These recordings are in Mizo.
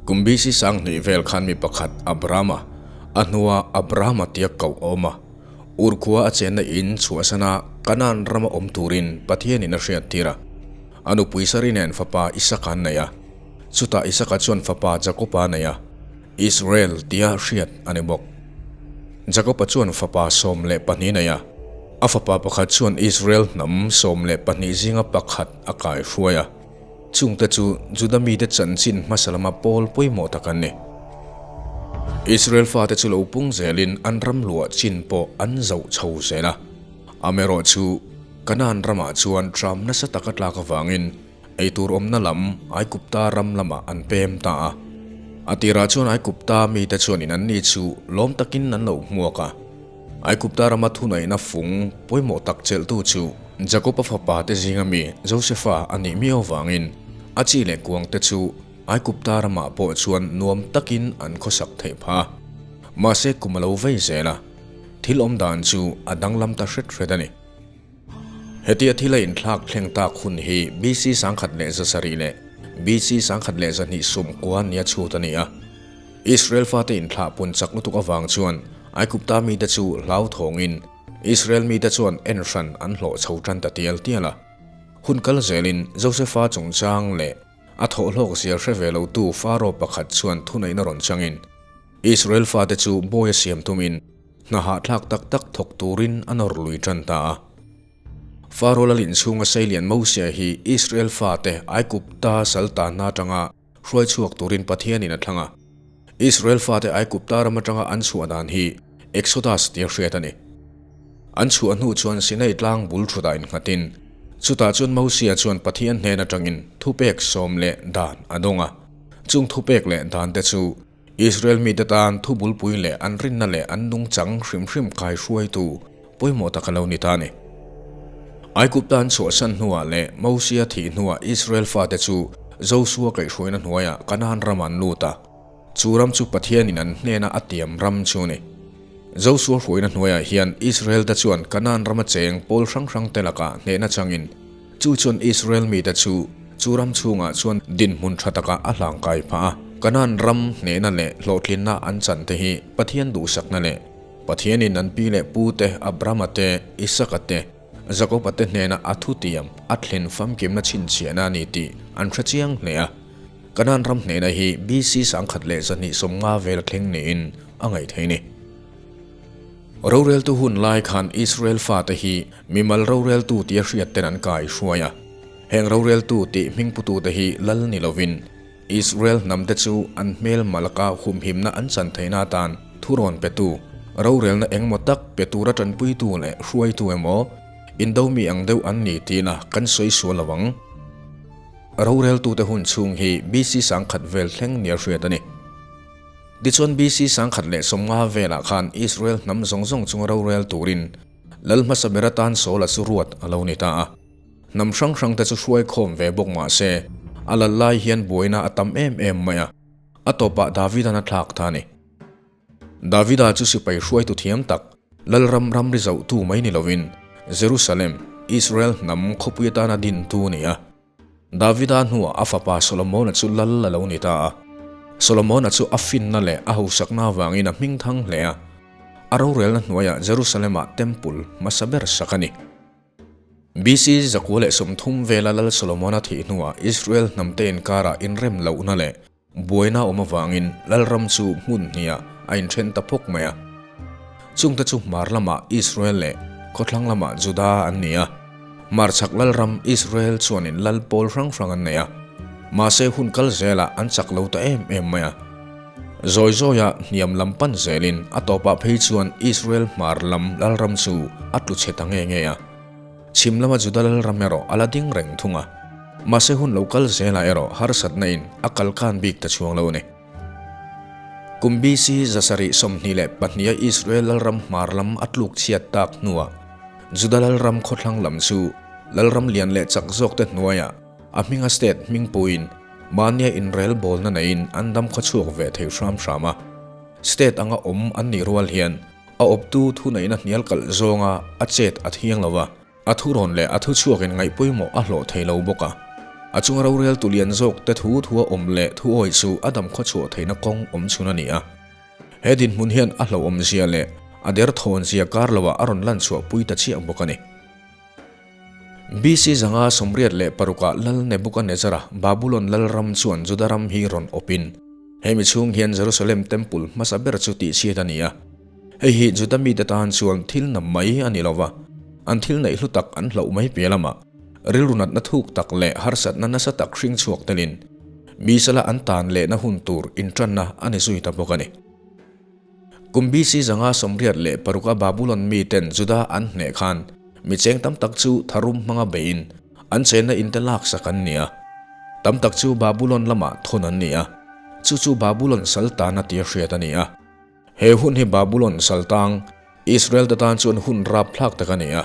Kum BC 2000 vel khan mi pakhat Abrama, a hnua Abrahama tia koh a awm a. Ur khua a chenna in chhuahsana Kanaan rama awm turin Pathianin a hriattir a. A nupui Sari nen fapa Isaka an nei a. Chutah Isaka chuan fapa Jakoba a nei a, Israel tia hriat a ni bawk. Jakoba chuan fapa 12 nei a, a fapa pakhat chuan Israel hnam 12 zinga pakhat a kaihruai a. Chungte chu Juda mite chanchin hmasa lama pawl pawimawh tak an ni. Israel fate chu lo pung zelin an ram luah chin pawh an zoh chho zel a. Amaherawhchu, Kanaan ramah chuan tram nasa taka tlak avangin eitur awmna lam Aigupta ram lamah an pem ta a. A tirah chuan Aigupta mite chuanin anni chu lawm takin an lo hmuak a. Aigupta rama thunaihna fung pawimawh tak chelhtu chu Jakoba fapa te zinga mi Josefa a nih miau avangin a chi leh kuang te chu Aigupta ramah pawh chuan nuam takin an khawsak theih phah a. Mahse kum a lo vei zel a, thil awm dan chu a danglam ta hret hret a ni. Hetia thil a inthlak thleng tak hun hi BC 1007 leh BC 1290 nia chhut a ni a. Israel fate inthlah pun chak lutuk avang chuan Aigupta mite chu hlauthawngin Israel mite chuan en hran an hlawh chho tan ta tial tial a. Hun kal zelin Josefa chungchang leh a thawhhlawk zia hre ve lotu Faro pakhat chuan thuneihna rawn changin Israel fate chu bawi a siam tumin hna hahthlak tak tak thawk turin a nawr lui tan ta a. Faro lalin chhunga seilian Mosia hi Israel fate Aigupta saltanna atanga Hruai chhuak turin Pathianin a thlang a. Israel fate Aigupta ram atanga an chhuah dan hi Exodus tia hriat a ni. An chhuah hnu chuan Sinai tlang bul thutah innghatin, chutah chuan Mosia chuan Pathian hnen atangin thupek sawm leh dan a dawng a. Chung thupek leh dan te chu Israel mite tan thu bulpui leh an rinna leh an nungchang hrim hrim kai hruaitu pawimawh tak a lo ni ta a ni. Aigupta an chhuahsan hnuah leh Mosia thih hnuah Israel fate chu Josua kaihhruaina hnuaiah Kanaan ram an lut a, chu ram chu Pathianin an hnena a tiam ram chu a ni. Josua hruaina hnuaiah hian Israel-te chuan Kanaan rama cheng pawl hrang hrangte lakah hnehna changin Chu chuan Israel mite chu chu ram chhungah chuan dinhmun tha takah a hlangkai phah a. Kanaan ram hnehna leh hlawhtlinna an chan te hi Pathian duhsakna leh Pathianin an pi leh pu te Abrahama te, Isaka te, Jakoba te hnena a thutiam a thlen famkimna chhinchhiahna a ni tih an hre chiang hle a. Kanaan ram hnehna hi BC 1250 vel a thleng niin a ngaih theih a ni. Roreltu hun lai khan Israel fate hi mimal roreltu tia hriat ten an kai hruai a. Heng roreltu tih hmingputute hi lal ni lovin Israel hnamte chu an hmel malaka humhimna an chan theihna atan thurawn petu, rorelna engemaw tak pe tura tanpuitu leh hruaitu emaw indo mi ang deuh an ni tina kan sawi sual lo ang. Roreltute hun chhung hi BC 1000 vel thleng nia hriat a ni. Tichuan BC 1050 velah khan Israel hnam zawng zawng chunga rorel turin Lal hmasa ber atan Saula chu ruat a lo ni ta a. Hnam hrang hrangte chu hruai khawm ve bawk mah se, a lal lai hian buaina a tam em em mai a, a tawpah Davida'n a thlak ta a ni. Davida chu sipai hruaitu thiam tak, Lalram ramri zohtu mai ni lovin Jerusalem, Israel hnam khawpui atana dintu a ni a. Davida hnuah a fapa Solomona chu lal a lo ni ta a. Solomona chu a finna leh a hausakna avangin a hming thang hle a. A rorelna hnuaiah Jerusalem-ah temple hmasa ber sak a ni. BC 130 vela Lal Solomona thih hnuah Israel hnamte inkarah inrem lohna leh Buaina awm avangin Lalram chu hmun hniah a inthen ta phawk mai a. Chungte chu hmar lamah Israel leh khawthlang lamah Juda an ni a. Hmarchhak Lalram Israel chuanin lal pawl hrang hrang an nei a. Mahse hun kal zelah an chak lo ta em em mai a. Zawi zawia hniam lam pan zelin a tawpah phei chuan Israel hmar lam Lalram chu a tlu chhe ta nge nge a. Chhim lama Juda Lalram erawh a la ding reng thung a, mahse hun lo kal zelah erawh harsatna in a kal khan bik ta chhuang lo a ni. Kum BC 722 a Israel Lalram hmar lam a tluk chhiat tak hnuah Juda Lalram khawthlang lam chu Lalram lian leh chak zawk te hnuaiah a hminga state hming puiin mahnia inrel bawlna neiin an dam khawchhuak ve thei hram hram a. State anga awm an nih rual hian A awptu thuneihna hnial kalh zawnga a chet a thiang lo a, a thurawn leh a thuchhuakin ngaihpawimawh a hlawh thei lo bawk a. A chunga roreltu lian zawk te thu thua awm leh thu awih chu a dam khawchhuah theihna kawng awm chhun a ni a. He dinhmun hian a hlauhawmzia leh a derthawnzia kar loah a rawn lan chhuahpui ta chiah bawk a ni. BC 186 ah Lal Nebuchadnezzar-a Babulon lalram chuan Juda ram hi rawn awpin, hemi chhung hian Jerusalem Temple hmasa ber chu tihchhiat a ni a. Hei hi Juda mite tan chuan thil nam mai a ni lo va, an thil neih hlu tak an hloh mai piah lamah rilru natna thuk tak leh harsatna nasa tak hring chhuak telin mi sala an tan lehna hun tur intanna a ni zui ta bawk a ni. Kum BC 186 a Babulon miten Juda an hneh khan mi cheng tam tak chu tharum hmanga beiin an chenna inte laksak an ni a. Tam tak chu Babulon lamah thawn an ni a, chu chu Babulon saltana tia hriat a ni a. He hun hi Babulon saltang Israel te tan chuan hun rapthlak tak a ni a.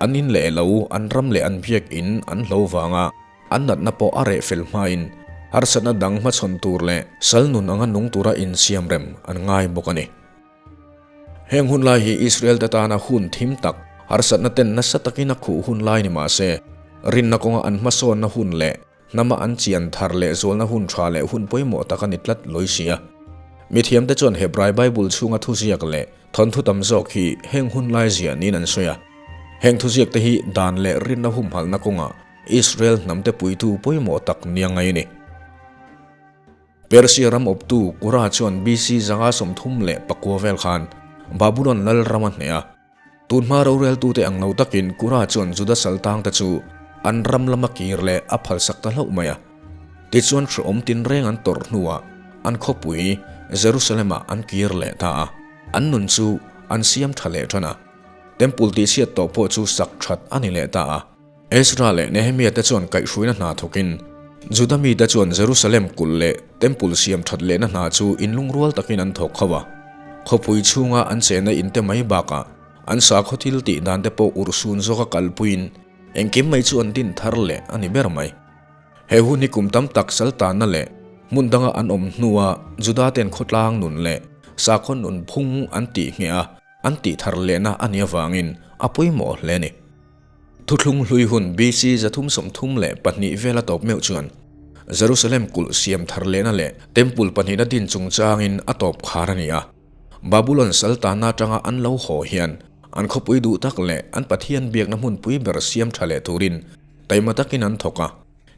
An in leh lo, an ram leh an biakinn an hlo vanga An natna pawh a reh fel hmain harsatna dang hmachhawn tur leh sal nun anga nung tura insiam rem an ngai bawk a ni. Heng hun lai hi Israel te tana hun thim tak, harsatna ten nasa takin a khuh hun lai ni mah se, rinna kawnga an hmasawnna hun leh hnama an chian thar leh zualna hun tha leh hun pawimawh tak a ni tlat lawi si a. Mithiamte chuan Hebrai Bible chhunga thuziak leh Thawnthu tam zawk hi heng hun lai ziah niin an sawi a. Heng thuziakte hi dan leh rinna humhalhna kawngah Israel hnamte puitu pawimawh tak nia ngai a ni. Persia ram awptu Kura chuan BC 539 vel khan Babulon lal ram a hneh a. Tun hma roreltute ang lo takin Kura chuan Juda saltangte chu an ram lama kir leh a phalsak ta hlauh mai a. Tichuan hrehawm tinreng an tawrh hnuah an khawpui Jerusalem-ah an kir leh ta a, an nun chu an siam tha leh tan a. Temple tihchhiat tawh pawh chu sak that a ni leh ta a. Ezra leh Nehemia te chuan kaihhruaina hna thawkin Juda mite chuan Jerusalem kulh leh Temple siam that lehna hna chu inlungrual takin an thawk kho a. Khawpui chhunga an chenna inte mai bakah an sakhaw thil tih dan te pawh urhsun zawka kalpuiin engkim mai chu an din thar leh a ni ber mai. He hun hi kum tam tak saltanna leh hmun danga an awm hnua Judaten khawtlang nun leh sakhaw nun phung an tih ngheh a, an tih thar lehna a nih avangin a pawimawh hle a ni. Thuthlung hlui hun BC 332 vela tawp meuh chuan Jerusalem kulh siam thar lehna leh Temple pahnihna din chungchangin a tawp khar a ni a. Babulon saltanna atanga an lo haw hian an khawpui duh tak leh an Pathian biakna hmunpui ber siam tha leh turin taima takin an thawk a.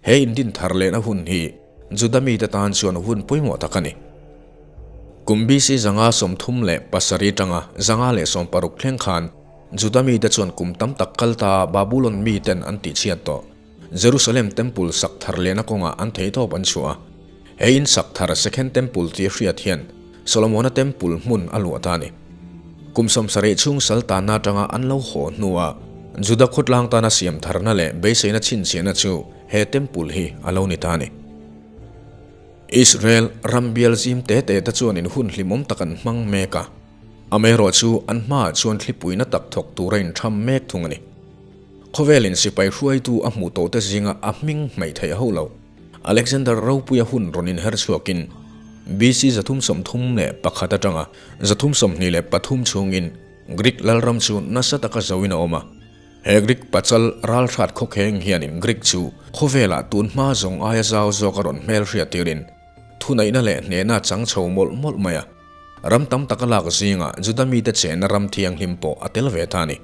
He indin thar lehna hun hi Juda mite tan chuan hun pawimawh tak a ni. Kum BC 537 tanga 560 thleng khan Juda mite chuan kum tam tak kal ta Babulon miten an tihchhiat tawh. Jerusalem Temple sak thar lehna kawngah an theihtawp an chhuah a. He in sak thar Second Temple tih hriat hian Solomona Temple hmun a luah ta a ni. Kum 70 chhung sal tanna atanga an lo haw hnuah Juda khawtlang tana siam tharna leh beiseina chhinchhiahna chu he Temple hi a lo ni ta a ni. Israel ram bial zim te te te chuanin hun hlimawm tak an hmang mek a. Amaherawhchu an hmaah chuan thlipuina tak thawk tura intham mek thung a ni. Khawvelin sipai hruaitu a hmuh tawhte zinga a hming hmaih theih ho lo. Alexander ropuia hun rawn inher chhuakin BC 331 atanga 323 chhungin Greek lalram chu nasa taka zoin a awm a. He Greek pachal ralhrat khawkheng hianin Greek chu khawvelah tun hma zawng aia zau zawk a rawn hmelhriat tirin thuneihna leh hnehna chang chho mawlh mawlh mai a. Ram tam taka lak zingah Juda mite chenna ram thianghlim pawh a tel ve ta a ni.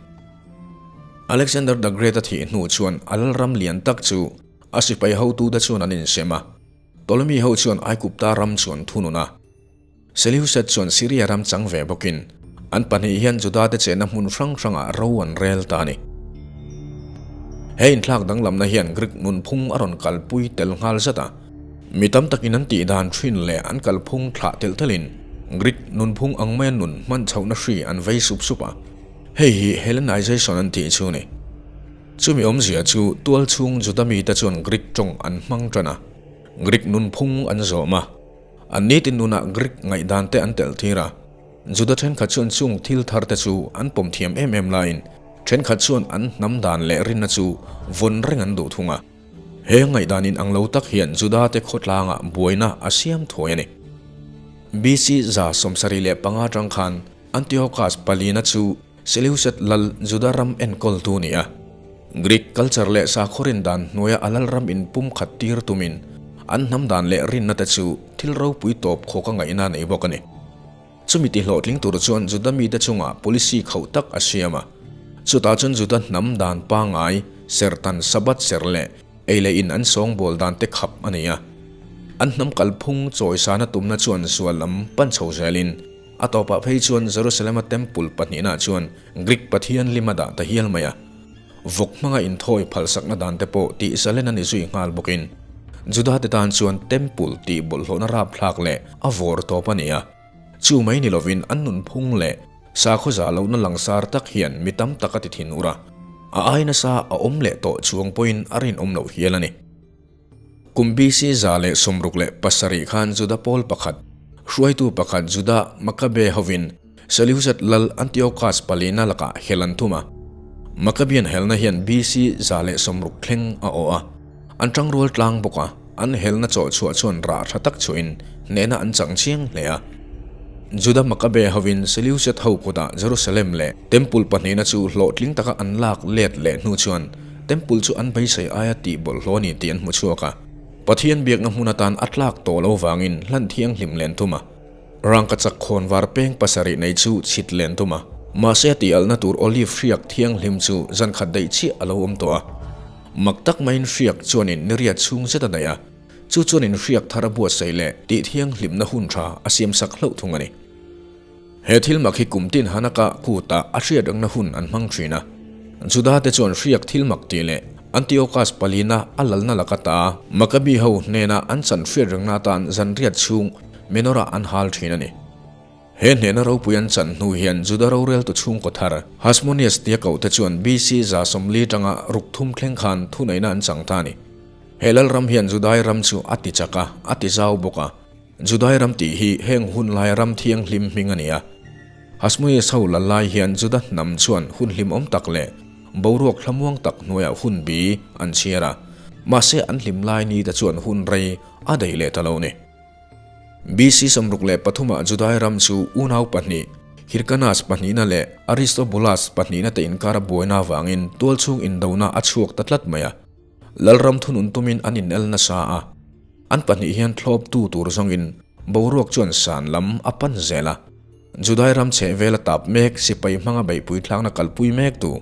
Alexander the Great a thih hnu chuan a lalram lian tak chu a sipai hotute chuan an insem a. Ptolemy ho chuan Aigupta ram chu an thunun a. Seleucid chuan Syria ram chang ve bawkin an pahnih hian Judate chenna hmun hrang hrangah ro an rel ta a ni. He inthlak danglamna hian Greek nunphung a rawn kalpui tel nghal zat a. Mi tam takin an tih dan thin leh an kalphung thlah telh telhin Greek nunphung ang maia nun hman chhohna hri an vei sup sup a. Hei hi Hellenization an tih chu a ni. Chumi awmzia chu tual chhung Juda mite chuan Greek tawng an hmang tan a, Greek nunphung an zawm a. An nitin nunah Greek ngaihdan te an telh tir a. Juda thenkhat chuan chung thil thar te chu an pawm thiam em em laiin thenkhat chuan an hnam dan leh rinna chu vawn reng an duh thung a. He ngaihdan in ang lo tak hian Judate khawtlangah buaina a siam thuai a ni. BC 75 atang khan Antiochus palina chu Seleucid lal Juda ram enkawltu ni a. Greek culture leh sakhaw rin dan hnuaia a lalram inpumkhat tir tumin an hnam dan leh rinna te chu thil ropui tawp khawk a ngaihna a nei bawk a ni. Chumi ti hlawhtling tur chuan Juda mite chungah policy khauh tak a siam a. Chutah chuan Juda hnam dan pangngai, serhtan, Sabbath serh leh ei leh in an sawngbawl dan te khap a ni a. An hnam kalphung chawisana tumna chuan sual lam pan chho zelin a tawpah phei chuan Jerusalem-a temple pahnihna chuan Greek pathian lim a dah ta hial mai a. Vawk hmanga inthawi phalsakna dan te pawh tih zalen a ni zui nghal bawkin Juda te tan chuan temple tih bawlhhlawhna rapthlak leh a vawr tawp a ni a. Chu mai ni lovin an nunphung leh sakhaw zah lohna langsar tak hian mi tam tak a ti thin ur a, a ai nasa a awm leh tawh chuang pawhin a rinawm loh hial a ni. Kum BC 167 khan Juda pawl pakhat, hruaitu pakhat Judah Makabe hovin Seleucid lal Antiochus palina lakah hel an thum a. Makabian helna hian BC 160 thleng a awh a. An tangrual tlang bawk a, an helna chawh chhuah chuan rah tha tak chhuahin hnehna an chang chiang hle a. Judah Makabe hovin Seleucid ho kutah Jerusalem leh Temple pahnihna chu hlawhtling taka an lak let leh hnu chuan Temple chu an beisei aia tih bawlhhlawh a ni tih an hmu chhuak a. Pathian biakna hmun atan a tlak tawh lo vangin hlan thianghlim len thum a. Rangka chak khawn var peng pasarih nei chu chhit len thum a. Mahse a tih alhna tur olive hriak thianghlim chu zan khat daih chiah a lo awm tawh a. Mak tak maiin hriak chuanin niriat chhung zet a daih a. Chu chuanin hriak thar a buatsaih leh tih thianghlimna hun tha a siamsak hlauh thung a ni. He thil mak hi kum tin Hanaka kutah a hriat rengna hun an hmang thin a. Juda te chuan hriak thil mak tih leh Antiochus palina a lalna laka ta Maccabi ho hnena an chan hriat rengna atan zanriat chhung menorah an hal thin a ni. He hnehna ropui an chan hnu hian Juda roreltu chhungkaw thar Hasmoneus tia kohte chuan BC 40 tanga ruk thum thleng khan thuneihna an chang ta a ni. He lalram hian Judai ram chu a ti chak a, a ti zau bawk a. Judai ram tih hi heng hun laia ram thianghlim hming a ni a. Hasmoneus ho lal lai hian Juda hnam chuan hun hlimawm tak leh boruak thlamuang tak hnuaiah hun bi an chhiar a, mahse an hlim lai ni te chuan hun rei a daih leh ta lo ni. BC 63 ah Judai ram chu unau pahnih, Hyrcanus pahnihna leh Aristobulus pahnihna te inkara buaina avangin tualchhung indona a chhuak ta tlat mai a. Lalram thunun tumin an inel nasa a, an pahnih hian thlawptu tur zawngin boruak chuan san lam a pan zel a. Judai ram chheh vela tap mek sipai hmanga beihpui thlakna kalpui mektu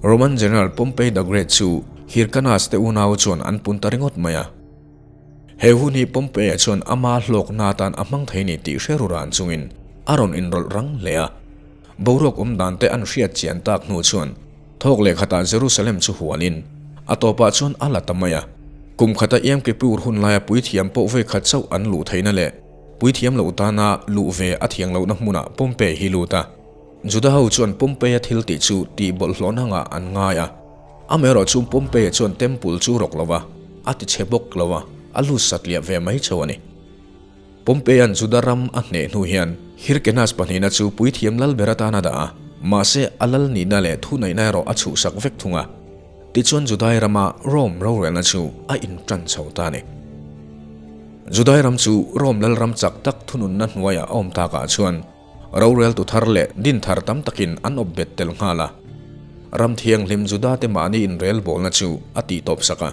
Roman General Pompey the Great chu Hyrcanus te unau chuan an pun ta ringawt mai a. He hun hi Pompey-a chuan ama hlawkna atan a hmang thei ni tih hre ru ran chungin a rawn inrawlh rang hle a. Boruak awm dan te an hriat chian tak hnu chuan thawk leh khatah Jerusalem chu hualin a tawpah chuan a la ta mai a. Kum khata Yom Kippur hun laia puithiam pawh vawi khat chauh an luh theihna leh puithiam loh tana luh ve a thiang lohna hmunah Pompey hi lut a. Juda ho chuan Pompey-a thil tih chu tih bawlhhlawhna ngah an ngai a. Amaherawh chu Pompey-a chuan temple chu rawk lo va, a ti chhe bawk lo a, a lut satliah ve mai chauh a ni. Pompeian Juda ram a hneh hnu hian Hyrcanus pahnihna chu puithiam lal ber atan a dah a, mahse a lal nihna leh thuneihna erawh a chhuhsak vek thung a. Tichuan Judai rama Rome rorelna chu a intan chho ta a ni. Judai ram chu Rome lal ram chak tak thununna hnuaiah a awm takah chuan roreltu thar leh din thar tam takin an awp bet tel nghal a. Ram thianghlim Judate mahni inrelbawlna chu a tihtawpsak a.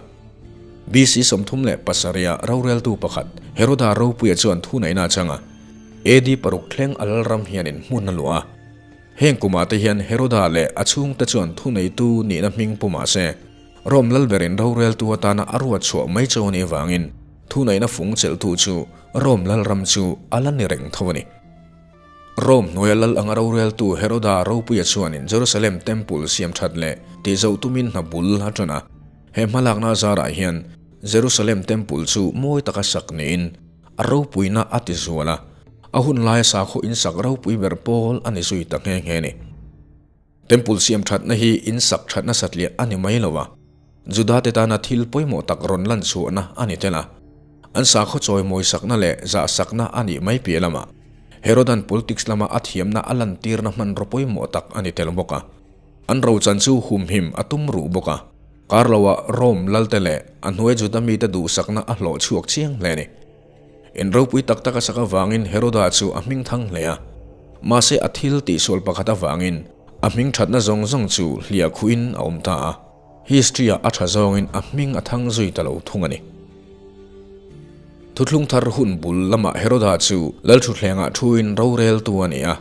BC 37 a roreltu pakhat Heroda ropuia chuan thuneihna a chang a, AD paruk thleng a lalram hianin hmun a luah a. Heng kumah te hian Heroda leh a chhungte chuan thuneitu nihna hming pu mah se, Rome lalberin roreltu atana a ruat chhuah mai cho a nih avangin thuneihna fung chelhtu chu Rome lalram chu a la ni reng tho a ni. Rome hnuaia lal anga roreltu Heroda ropuia chuanin Jerusalem Temple siam that leh tihzauh tumin hna bul a tan a. He hmalakna zarah hian Jerusalem Temple chu mawi taka sak niin a ropuina a ti zual a, a hun laia sakhaw insak ropui ber pawl a ni zui ta nghe nghe a ni. Temple siam thatna hi insak thatna satliah a ni mai lo a, Judate tana thil pawimawh tak rawn lan chhuahna a ni tel a, an sakhaw chawimawi sakna leh zahsakna a nih mai piah lamah Herodan politics lama a thiamna a lantirna hmanraw pawimawh tak a ni tel bawk a. An rochan chu humhim a tum ruh bawk a, kar loah Rome lalte leh a hnuai Juda mite duhsakna a hlawh chhuak chiang hle a ni. In ropui tak tak a sak avangin Heroda chu a hming thang hle a, mahse a thil tihsual pakhat avangin a hming thatna zawng zawng chu hliah khuhin a awm ta a. History-ah a tha zawngin a hming a thang zui ta lo thung a ni. Thuthlung thar hun bul lamah Heroda chu lalthutthlengah thuin roreltu a ni a.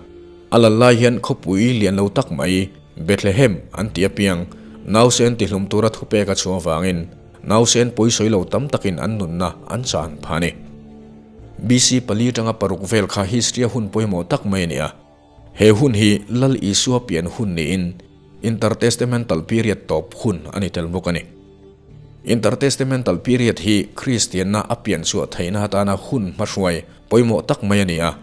A lal lai hian khawpui lian lo tak mai, Bethlehem an ti apiang, nausen tihlum tura thupek a chhuah avangin nausen pawisawi lo tam takin an nunna an chan phah a ni. BC pali atanga paruk vel kha history-a hun pawimawh tak mai a ni a. He hun hi Lal Isua pian hun niin Intertestamental Period tawp hun a ni tel bawk a ni. Intertestamental Period hi Kristianna a pian chhuah theihna atana hun hmahruai pawimawh tak mai a ni a.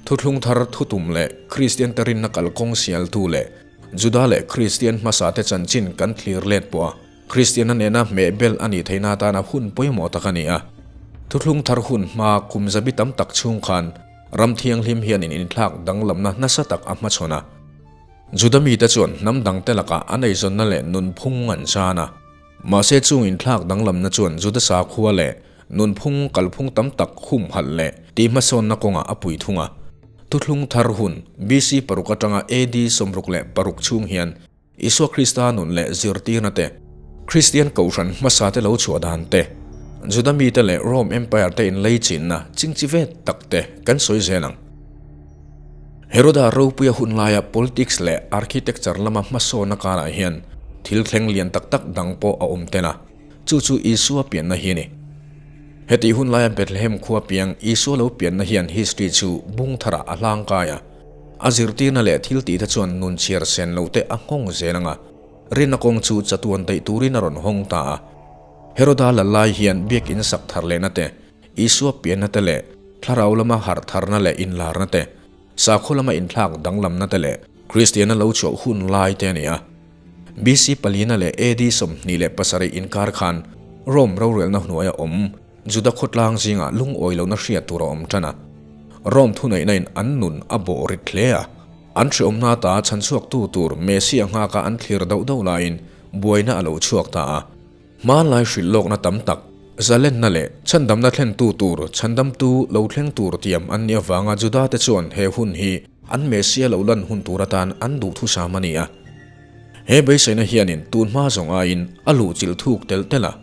Thuthlung thar thutum leh Kristiante rinna kalkawng sialtu leh Juda leh Kristian hmasate chanchin kan thlir let pawh a, Kristianna nena hmehbel a nih theihna atana hun pawimawh tak a ni a. Thuthlung thar hun hma kum zabi tam tak chhung khan Ram thianghlim hian in inthlak danglamna nasa tak a hmachhawn a. Juda mite chuan hnam dangte lakah an eizawnna leh nunphung an chan a. Mahse chung inthlak danglamna chuan Juda sakhua leh nunphung kalphung tam tak humhalh leh tihhmasawnna kawngah a pui thung a. Thuthlung thar hun, BC paruk atanga AD 66 chhung hian Isua Krista nun leh zirtirna te, Kristian Kohhran hmasa te lo chhuah dan te, Juda mite leh Rome Empire te inlei chinna chingchi ve tak te kan sawi zel ang. Heroda ropuia hun laia politics leh architecture lama hmasawnna karah hian thil thleng lian tak tak dang pawh a awm tel a, chu chu Isua pianna hi a ni. Hetih hun laia Bethlehem khua piang Isua lo pianna hian history chu bung tharah a hlangkai a. A zirtirna leh thil tihte chuan nun chhiar sen lo te a nghawng zel ang a, rinna kawng chu chatuan daih turin a rawn hawng ta a. Heroda lal lai hian biakinn sak thar lehna te, Isua pianna te leh thlarau lama harh tharna leh inlarna te, sakhaw lama inthlak danglamna te leh Kristiana lo chhuah hun lai te a ni a. BC palina leh AD 27 inkar khan Rome rorelna hnuaia awm Juda khawtlang zingah lungawi lohna hriat tur a awm tan a. Rome thuneihna in an nun a bawh rit hle a. An hreawmna ata chhanchhuaktu tur Messia nghaka an thlir dauh dauh laiin buaina a lo chhuak ta a. Hmanlai hrilh lawkna tam tak, zalenna leh chhandamna thlentu tur chhandamtu lo thleng tur tiam an nih avanga Juda te chuan he hun hi an Messia lo lan hun tur atan an duhthusam a ni a. He beiseina hianin tun hma zawng aiin a luhchilh thuk telh telh a.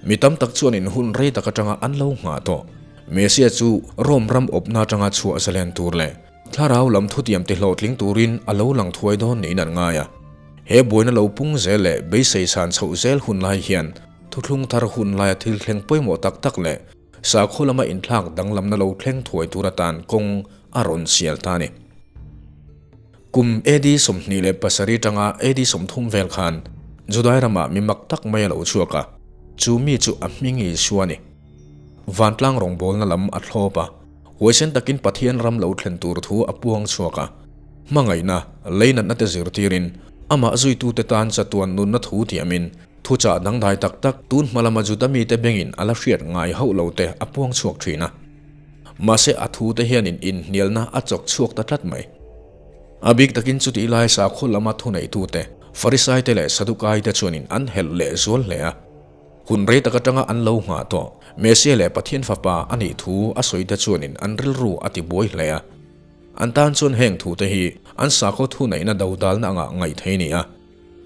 Mi tam tak chuanin hun rei tak atanga an lo nghah tawh. Messia chu Rome ram awpna atanga chhuah zalen tur leh thlarau lam thutiam ti hlawhtling turin a lo lang thuai dawn niin an ngai a. He buaina lo pung zel leh beisei san chhoh zel hun lai hian thuthlung thar hun laia thil thleng pawimawh tak tak leh sakhaw lama inthlak danglamna lo thleng thuai tur atan kawng a rawn sial ta a ni. Kum AD 27 tanga AD 30 vel khan Judai ramah mi mak tak mai a lo chhuak a, chu mi chu a hming Isua a ni. Vantlang rawngbawlna lam a thlawp a, huaisen takin Pathian ram lo thlen tur thu a puang chhuak a. Hmangaihna, leinatna te zirtirin, amah zuitute tan chatuan nunna thu tiamin, thuchah dangdai tak tak tun hma lama Juda mite bengin a la hriat ngai hauh lo te a puang chhuak thin a. Mahse a thute hianin inhnialna a chawk chhuak ta tlat mai. A bik takin chutih lai sakhaw lama thuneitute, Farisaite leh Sadukaite chuanin an helh leh zual hle a. Hun rei tak atanga an lo nghah tawh, Mesia leh Pathian Fapa a nih thu a sawite chuanin an rilru a tibuai hle a. An tan chuan heng thute hi an sakhaw thuneihna dodalna anga ngaih thei a ni a.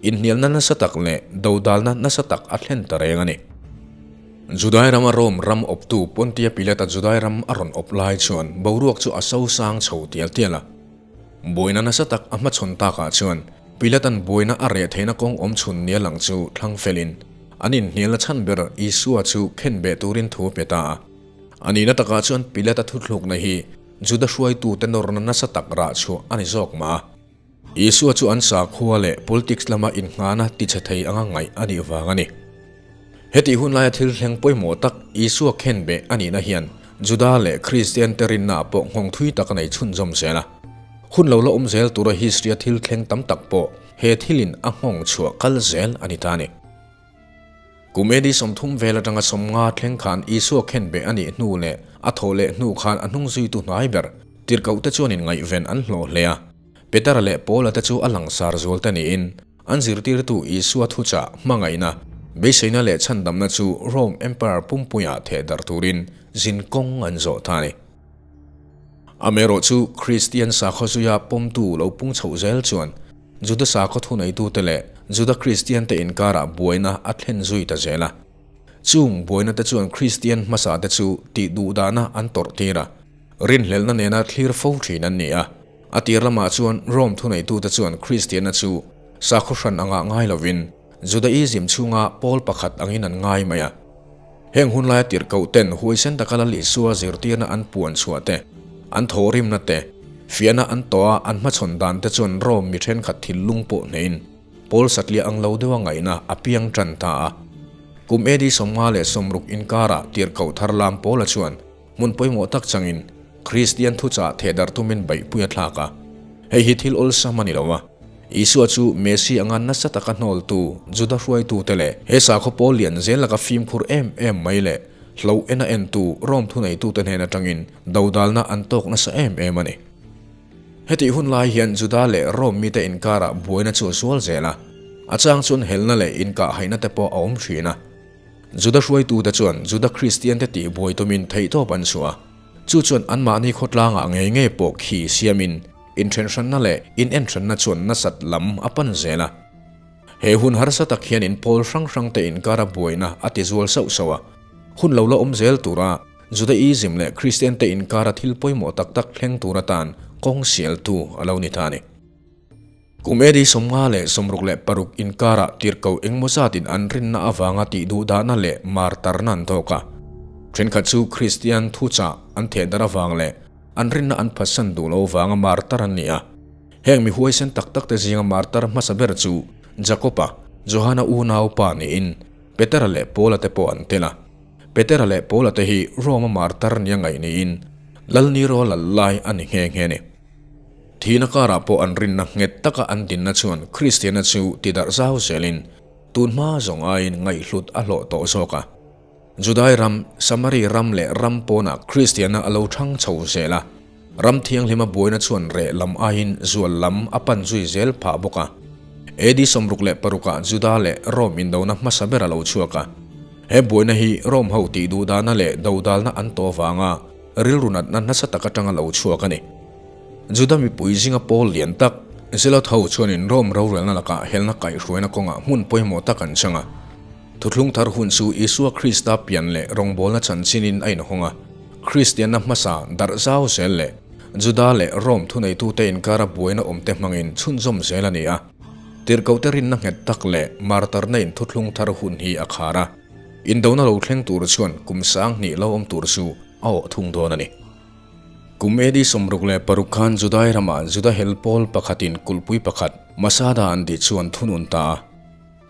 Inhnialna nasa tak leh dodalna nasa tak a thlen ta reng a ni. Judai rama Rome ram awptu Pontia Pilata Judai ram a rawn awp lai chuan boruak chu a sosang chho tial tial a. Buaina nasa tak a hmachhawn takah chuan Pilatan buaina a reh theihna kawng awm chhun nia lang chu thlang felin an inhnialna chhan ber Isua chu khen beh turin thu a pe ta a. A nihna takah chuan Pilata thuthlukna hi Juda hruaitute nawrna nasa tak rah chhuah a ni zawk mah a. Isua chu an sakhua leh politics lama innghahna tichhe thei anga ngaih a nih vang a ni. Hetih hun laia thil thleng pawimawh tak Isua khenbeh a nihna hian Juda leh Kristian te rinnaah pawh nghawng thui tak a nei chhunzawm zel a. Hun lo la awm zel tura history-a thil thleng tam tak pawh he thilin a nghawng chhuah kal zel a ni ta a ni. Kum AD 30 vel atanga 50 thleng khan Isua khenbeh a nih hnu leh a thawh leh hnu khan a hnung zuitu hnai ber tirhkohte chuan inngaihven an hlawh hle a. Petera leh Paula te chu a langsar zual te niin an zirtirtu Isua thuchah hmangaihna, beiseina leh chhandamna chu Rome Empire pumpuiah theh darh turin zin kawng an zawh ta a ni. Amaherawh chu Kristian sakhaw zuia pawmtu lo pung chhoh zel chuan Juda sakhaw thuneitute leh Juda Kristiante inkarah buaina a thlen zui ta zel a. Chung buainate chuan Kristian hmasate chu tihduhdahna an tawrh tir a, rinhlelhna nena thlir fo thin an ni a. A tir lamah chuan Rome thuneitute chuan Kristianna chu sakhaw hran angah ngai lovin Judaism chhunga pawl pakhat angin an ngai mai a. Heng hun laia tirhkohten huaisen taka Lal Isua zirtirna an puan chhuah te, an thawhrimna te, fiahna an tawh a an hmachhawn dan te chuan Rome mi thenkhat thinlung pawh hneiin Paul satliah ang lo deuha ngaihna a piang tan ta a. Kum AD 50 inkarah tirhkoh thar lam Paula chuan Hmun pawimawh tak changin Kristian thuchah thehdarh tumin beihpui a thlak a. Hei hi thil awlsam a ni lo a. Isua chu Messi anga nasa taka hnawltu Juda hruaitute leh he sakhaw pawl lian zel laka fimkhur em em mai leh hlo ena entu Rome thuneitute hnen atangin dodalna an tawk nasa em em a ni. Hetih hun lai hian Juda leh Rome mite inkarah buaina chu a zual zel a. A chang chuan helna leh inkahhaihna te pawh a awm thin a. Juda hruaitute chuan Juda Kristiante tihbuai tumin theihtawp an chhuah a, chu chuan anmahni khawtlangah ngei ngei pawh khi siamin inthenhranna leh inenhranna chuan nasat lam a pan zel a. He hun harsa tak hian inpawl hrang hrangte inkara buaina a tizual sauh sauh a, hun lo la awm zel tura Judaism leh Kristiante inkara thil pawimawh tak tak thleng tur atan kawng sialtu a lo ni ta a ni. Kum AD 56 inkarah tirhkoh engmaw zatin an rinna avanga tihduhdahna leh martarna an tawk a. Thenkhat chu Kristian thuchah an thehdarh avang leh an rinna an phatsan duh lo avanga martar an ni a. Heng mi huaisen tak takte zinga martar hmasa ber chu Jakob-a, Johana unaupa niin Petera leh Paula te pawh an tel a. Petera leh Paula te hi Rome-a martar nia ngaih niin Lal Nero lal lai a ni nghe nghe a ni. Thihna karah pawh an rinna nghet taka an dinna chuan Kristianna chu tidarh zau zelin tun hma zawng aiin ngaihhlut a hlawh tawh zawk a. Judai ram, Samari ram leh ram pawnah Kristianna a lo thang chho zel a. Ram thianghlima buaina chuan reh lam aiin zual lam a pan zui zel phah bawk a. AD 66 ah Juda leh Rome indona hmasa ber a lo chhuak a. He buaina hi Rome ho tihduhdahna leh dodalna an tawh avanga rilru natna nasa tak atanga lo chhuak a ni. Juda mipui zinga pawl lian tak, Zealot ho chuanin Rome rorelna lakah helna kaihhruaina kawngah hmun pawimawh tak an chang a. Thuthlung thar hun chu Isua Krista pian leh rawngbawlna chanchinin a inhawng a, Kristianna hmasa darh zau zel leh Juda leh Rome thuneitute inkara buaina awmte hmangin chhunzawm zel a ni a. Tirhkohte rinna nghet tak leh martarna in thuthlung thar hun hi a khar a, indona lo thleng tur chuan kum 2000 lo awm tur chu a awh thung dawn a ni. Kum AD 66 khan Judai ramah Juda hel pawl pakhatin kulhpui pakhat, Masada an tih chu an thunun ta a.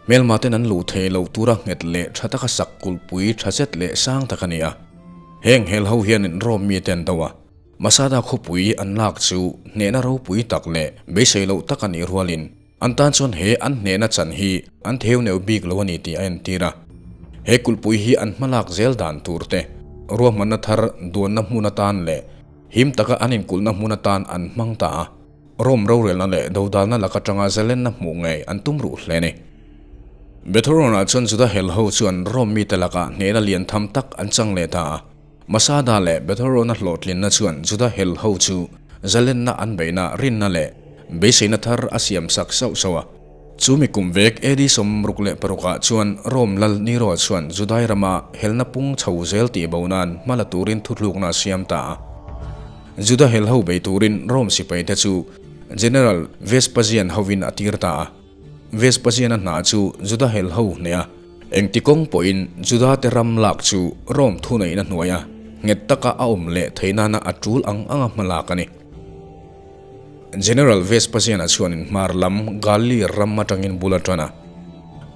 Hmelmaten an luh theih loh tura nghet leh tha taka sak kulhpui tha zet leh sang tak a ni a. Heng hel ho hianin Rome mite an do a, Masada khawpui an lak chu hnehna ropui tak leh beisei loh tak a nih rualin An tan chuan he an hnehna chan hi an theu neuh bik lo a ni tih a entir a. He kulhpui hi an hmalak zel dan tur te, ruahmanna thar duanna hmun atan leh him taka an inkulhna hmun atan an hmang ta a. Rome rorelna leh dodalna lak atanga zalenna hmuh ngei an tum ruh hle a ni. Bethoron-ah chuan Juda hel ho chuan Rome mite lakah hnehna lian tham tak an chang leh ta a. Masada leh Bethoron-a hlawhtlinna chuan Juda hel ho chu zalenna an beihna rinna leh beiseina thar a siam sak sauh sauh a. Chu mi kum vek AD 66 ah chuan Rome lal Nero chuan Judai rama helna pung chho zel tih bo nan hma la turin thuthlukna a siam ta a. Juda hel ho bei turin Rome sipaite chu General Vespasian hovin a tir ta a. Vespasian-a hna chu Juda hel ho hneh a, engti kawng pawhin Juda-te ram lak chu Rome thuneihna hnuaia nghet taka a awm leh theih nana a tul ang anga hma lak a ni. General Vespasian-a chuanin hmar lam Galili ram atangin bul a tan a.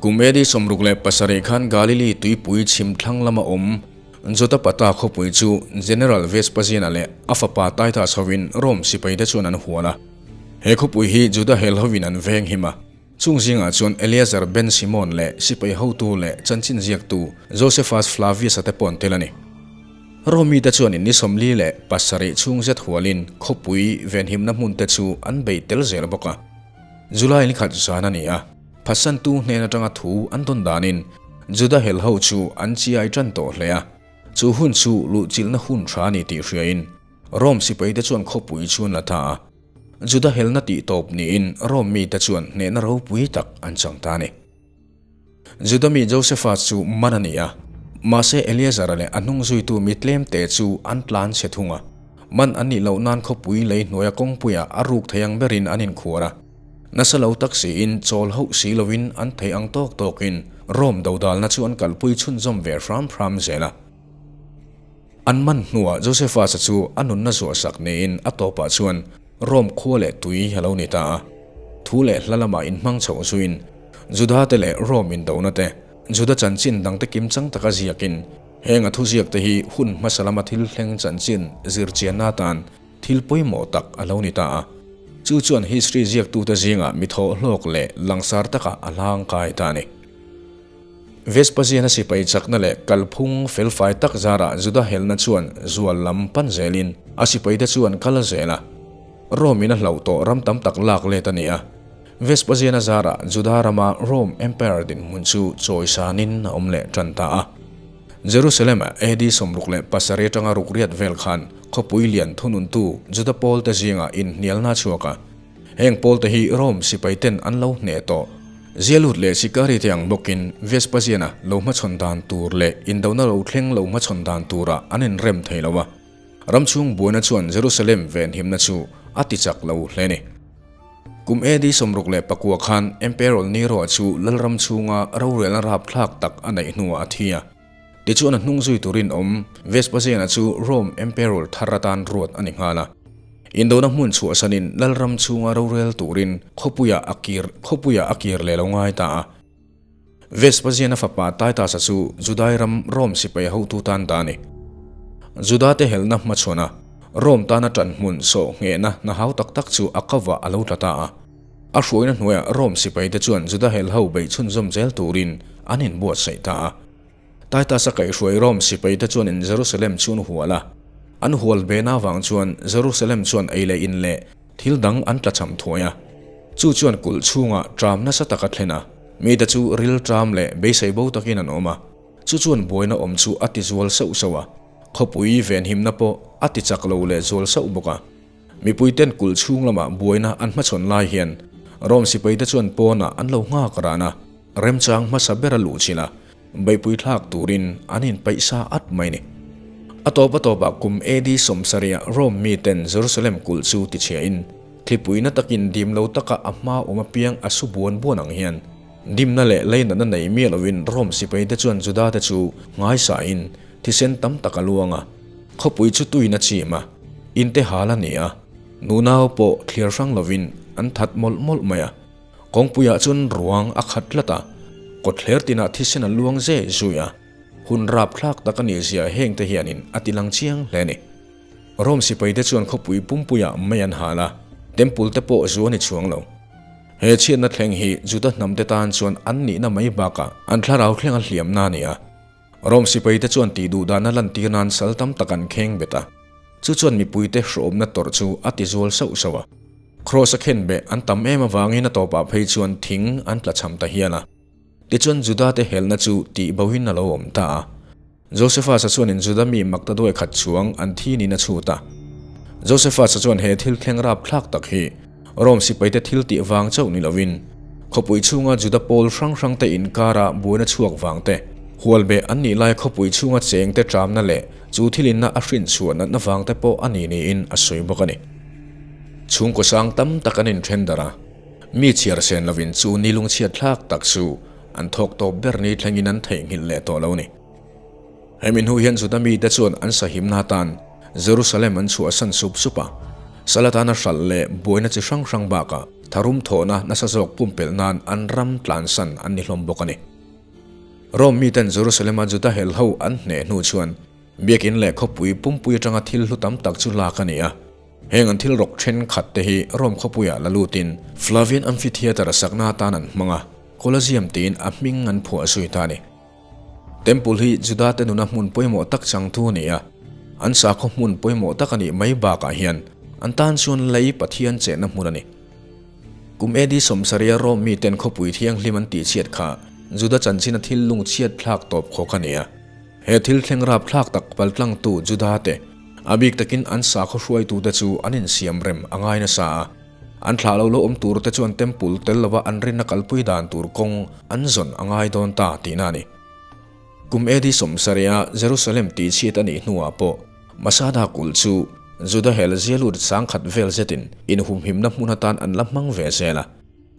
Kum AD 67 khan Galili tuipui chhim thlang lama awm Jotapata khawpui chu General Vespasian-a leh a fapa Titus hovin Rome sipaite chuan an hual a. He khawpui hi Juda hel hovin an veng him a, chung zingah chuan Eleazar ben Simon leh sipai hotu leh chanchin ziaktu Josephus Flavius-a te pawh an tel a ni. Rome mite chuanin ni 47 chhung zet hualin khawpui venhimna hmunte chu an beih tel zel bawk a. July ni khat zan a ni a, phatsantu hnen atanga thu an dawn danin Juda hel ho chu an chiai tan tawh hle a, chu hun chu luhchilhna hun tha a ni tih hriain Rome sipaite chuan khawpui chu an la ta a. Juda helna tih tawp niin Rome mite chuan hnehna ropui tak an chang ta a ni. Juda mi Josephus chu man a ni a, mahse Eleazara leh a hnung zuitu mi tlemte chu an tlan chhe thung a. Man an nih loh nan khawpui lei hnuaia kawngpuiah a ruk thei ang berin an inkhuar a. Nasa lo tak siin chawl hauh si lovin an theih ang tawk tawkin Rome dodalna chu an kalpui chhunzawm ve hram hram zel a. An man hnuah Josephus-a chu a nunna zuahsak niin a tawpah chuan Rome khua leh tui a lo ni ta a. Thu leh hla lamah inhmang chhoh zuiin Juda-te leh Rome indona te, Juda chanchin dangte kimchang taka ziakin heng a thuziakte hi hun hmasa lama thil thleng chanchin zirchianna atan thil pawimawh tak a lo ni ta a. Chu chuan history ziaktute zingah mi thawhhlawk leh langsar takah a hlangkai ta a ni. Vespasian-a sipai chakna leh kalphung felfai tak zarah Juda helna chuan zual lam pan zelin a sipaite chu an kal zel a. Rome-in a hlauh tawh ram tam tak lak let a ni a. Vespasian-a zarah Juda rama Rome Empire dinhmun chu chawisanin a awm leh tan ta a. Jerusalem-a AD 67 atanga rukriat vel khan khawpui lian thununtu Juda pawlte zingah inhnialna a chhuak a. Heng pawlte hi Rome sipaiten an lo hneh tawh. Zialut leh Sikari te ang bawkin Vespasian-a lo hmachhawn dan tur leh indona lo thleng lo hmachhawn dan turah an inrem thei lo a. Ram chhung buaina chuan Jerusalem venhimna chu a ti chak lo hle a ni. Kum AD 69 khan Emperor Nero-a chu lalram chhunga rorelna rapthlak tak a neih hnuah a thi a. Tichuan a hnung zui turin awm Vespasian-a chu Rome Emperor thar atan ruat a ni nghal a. Indona hmun chhuahsanin lalram chhunga rorel turin khawpuiah a kir khawpuiah a kir leh lo ngai ta a. Vespasian-a fapa Titus-a chu Judai ram Rome sipai hotu tan ta a ni. Juda-te helna hmachhuana Rome tana ṭan hmun sawh nghehna hna hau tak tak chu a kavah a lo tla ta a. A hruaina hnuaiah Rome sipaite chuan Juda helho beih chhunzawm zel turin an inbuatsaih ta a. Titus-a kaihhruai Rome sipaite chuanin Jerusalem chu an hual a. An hual bena avang chuan Jerusalem chuan ei leh in leh thil dang an tlachham thuai a. Chu chuan kulh chhungah ṭam nasa tak a thlen a, mite chu ril ṭam leh beisei bo takin an awm a. Chu chuan buaina awm chu a tizual sauh sauh a, khawpui venhimna pawh a tichak lo leh zual sauh bawk a. Mipuiten kulh chhung lamah buaina an hmachhawn lai hian Rome sipaite chuan pawnah an lo nghak ran a, remchang hmasa ber a luh chilh a, beihpui thlak turin an inpeih sa at mai ni. A tawp a tawpah kum AD 70 ah Rome miten Jerusalem kulh chu tichhiahin thlipuina takin dim lo taka a hma awm apiang a su buan buan ang hian dimna leh leinatna nei miah lovin Rome sipaite chuan Judate chu ngaisahin thisen tam tak a luang a, khawpui chu tuin a chim a, inte hal a ni a, nunau pawh thliar hrang lovin an that mawlh mawlh mai a. Kawngpuiah chuan ruang a khat tlat a, kawtthler tinah thisen a luang zeh zui a, hun rapthlak tak a nih zia hengte hianin a ti lang chiang hle a ni. Rome sipaite chuan khawpui pumpuiah mei an hal a, temple te pawh zu a ni chuang lo. He chhiatna thleng hi Juda hnamte tan chuan an nihna mai bakah an thlarau thleng a hliamna a ni a. Rome sipaite chuan tih duh dana lantir nan sal tam tak an kheng bet a, chu chuan mipuite hrawmna tawrh chu a ti zual sauh sauh a. Kraws a khen beh an tam em avangin a tawpah phei chuan thing an tla cham ta hial a. Tichuan Judate helna chu tih bohin a lo awm ta a. Josephus-a chuanin Juda mi maktaduai khat chuang an thi niin a chhut a. Josephus-a chuan he thil thleng rapthlak tak hi Rome sipaite thil tih vang chauh ni lovin khawpui chhunga Juda pawl hrang hrangte inkara buaina chhuak vang te, hualbeh an nih lai khawpui chhunga chengte ṭamna leh chu thilinna a hrinchhuah natna vangte pawh a ni niin a sawi bawk a ni. Chhungkaw sang tam tak an inṭhen darh a, mi chhiar sen lovin chu ni lungchhiat thlak tak chu an thawk tawp ber ni thlengin an theihnghilh leh tawh lo a ni. Hemi hnu hian Juda mite chuan an sahimna atan Jerusalem an chhuahsan sup sup a, sal atana hralh leh buaina chi hrang hrang bakah tharum thawhna nasa zawk pumpelh nan an ram tlansan an ni hlawm bawk a ni. Rome miten Jerusalem-a Juda helho an hneh hnu chuan biakin leh khawpui pumpui atanga thil hlu tam tak chu lak a ni a. Heng an thil rawk thenkhat te hi Rome khawpuiah la lutin Flavian Amphitheatre sakna atan an hmang a, Colosseum tiin a hming an phuah zui ta a ni. Temple hi Judate nuna hmun pawimawh tak changtu a ni a, an sakhaw hmun pawimawh tak a nih mai bakah hian an tan chuan lei Pathian chenna hmun a ni. Kum AD 70 Rome miten khawpui thianghlim an tihchhiat kha Juda chanchina thil lungchhiat thlak tawp khawk a ni a. He thil thleng rapthlak tak paltlangtu Judate, a bik takin an sakhaw hruaitute chu an insiam rem a ngai nasa a. An thlah lo lo awm tur te chuan temple tel lova an rinna kalpui dan tur kawng an zawn a ngai dawn ta tihna a ni. Kum AD sawmsarih-a Jerusalem tihchhiat a nih hnuah pawh Masada kulh chu Juda hel zialut sangkhat vel zetin inhumhimna hmun atan an la hmang ve zel a.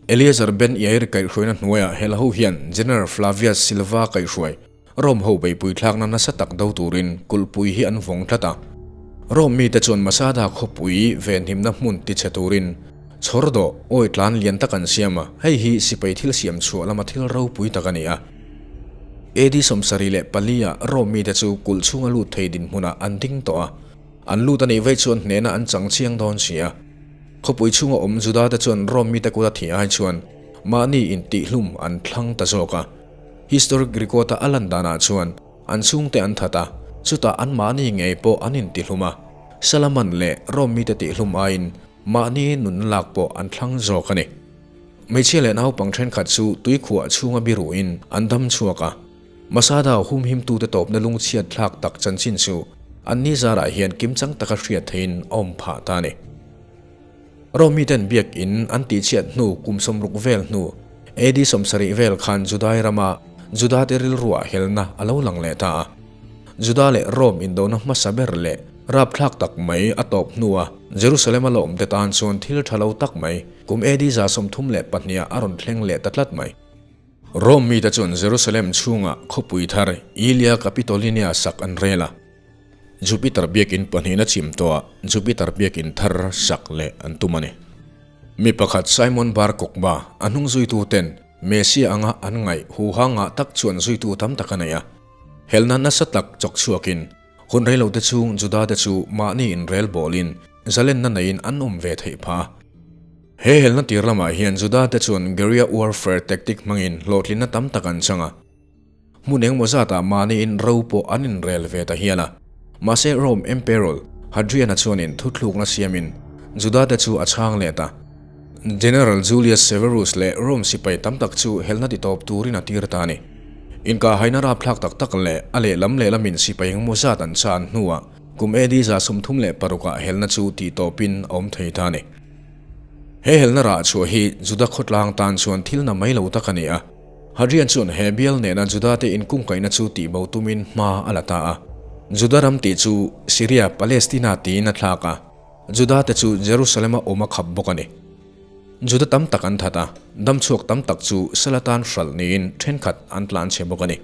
Eleazar ben Yair kaihhruaina hnuaiah hel ho hian General Flavius Silva kaihhruai Rome ho beihpui thlakna nasa tak do turin kulhpui hi an vawng tlat a. Rome mite chuan Masada khawpui venhimna hmun tichhe turin chhawr dawh awi tlan lian tak an siam a, hei hi sipai thil siam chhuah lama thil ropui tak a ni a. AD 74 ah Rome mite chu kulh chhunga lut thei dinhmunah an ding tawh a, an lut a nih vei chuan hnehna an chang chiang dawn si a. Khawpui chhunga awm Juda te chuan Rome mite kut a thih ai chuan mahni intihhlum an thlang ta zawk a. Historic record-a a lan danah chuan an chhungte an that a, chutah anmahni ngei pawh an intihlum a, Salaman leh Rome mite tihhlum aiin mahni nunna lak pawh an thlang zawk a ni. Hmeichhia leh naupang thenkhat chu tuikhuah chhunga biruhin an dam chhuak a, Masada humhimtute tawpna lungchhiat thlak tak chanchin chu anni zarah hian kimchang taka hriat theihin a awm phah ta a ni. Rome miten biakinn an tihchhiat hnu kum 60 vel hnu AD 70 vel khan Judai rama Judate rilruah helna a lo lang leh ta a. Juda leh Rome indona hmasa ber leh rapthlak tak mai a tawp hnua Jerusalem a la awmte tan chuan thil tha lo tak mai kum AD 132 ah a rawn thleng leh ta tlat mai. Rome mite chuan Jerusalem chhungah khawpui thar Aelia Capitolinia sak an rel a. Jupiter biakinn pahnihna chim tawhah Jupiter biakinn thar sak leh an tum a ni. Mi pakhat Simon Bar Kokhba a hnung zuituten Messiah anga an ngaih huha ngah tak chuan zuitu tam tak a nei a. Helna nasa tak chawk chhuakin hun reilote chhung Juda te chu mahni inrel bawlin zalenna neiin an awm ve theih phah a. He helna tir lamah hian Juda te chuan guerrilla warfare tactic hmangin hlawhtlinna tam tak an chang a. Hmun engmaw zatah mahniin ro pawh an inrel ve ta hial a. Mahse Rome Emperor Hadrian-a chuanin thuthlukna siamin Juda-te chu a chhang let a. General Julius Severus leh Rome sipai tam tak chu helna titawp turin a tir ta a ni. Inkahhaina rapthlak tak tak leh a lehlam lehlamin sipai engmaw zat an chan hnuah kum AD 36 ah helna chu tihtawpin a awm thei ta a ni. He helna rah chhuah hi Juda khawtlang tan chuan thil na mai lo tak a ni a. Hadrian chuan he bial nena Judate inkungkaihna chu tihbo tumin hma a la ta a. Juda ram tih chu Syria, Palestina tiin a thlak a, Judate chu Jerusalem-a awm a khap bawk a ni. Juda tam tak an that a, damchhuak tam tak chu sal atan hralh niin thenkhat an tlanchhe bawk a ni.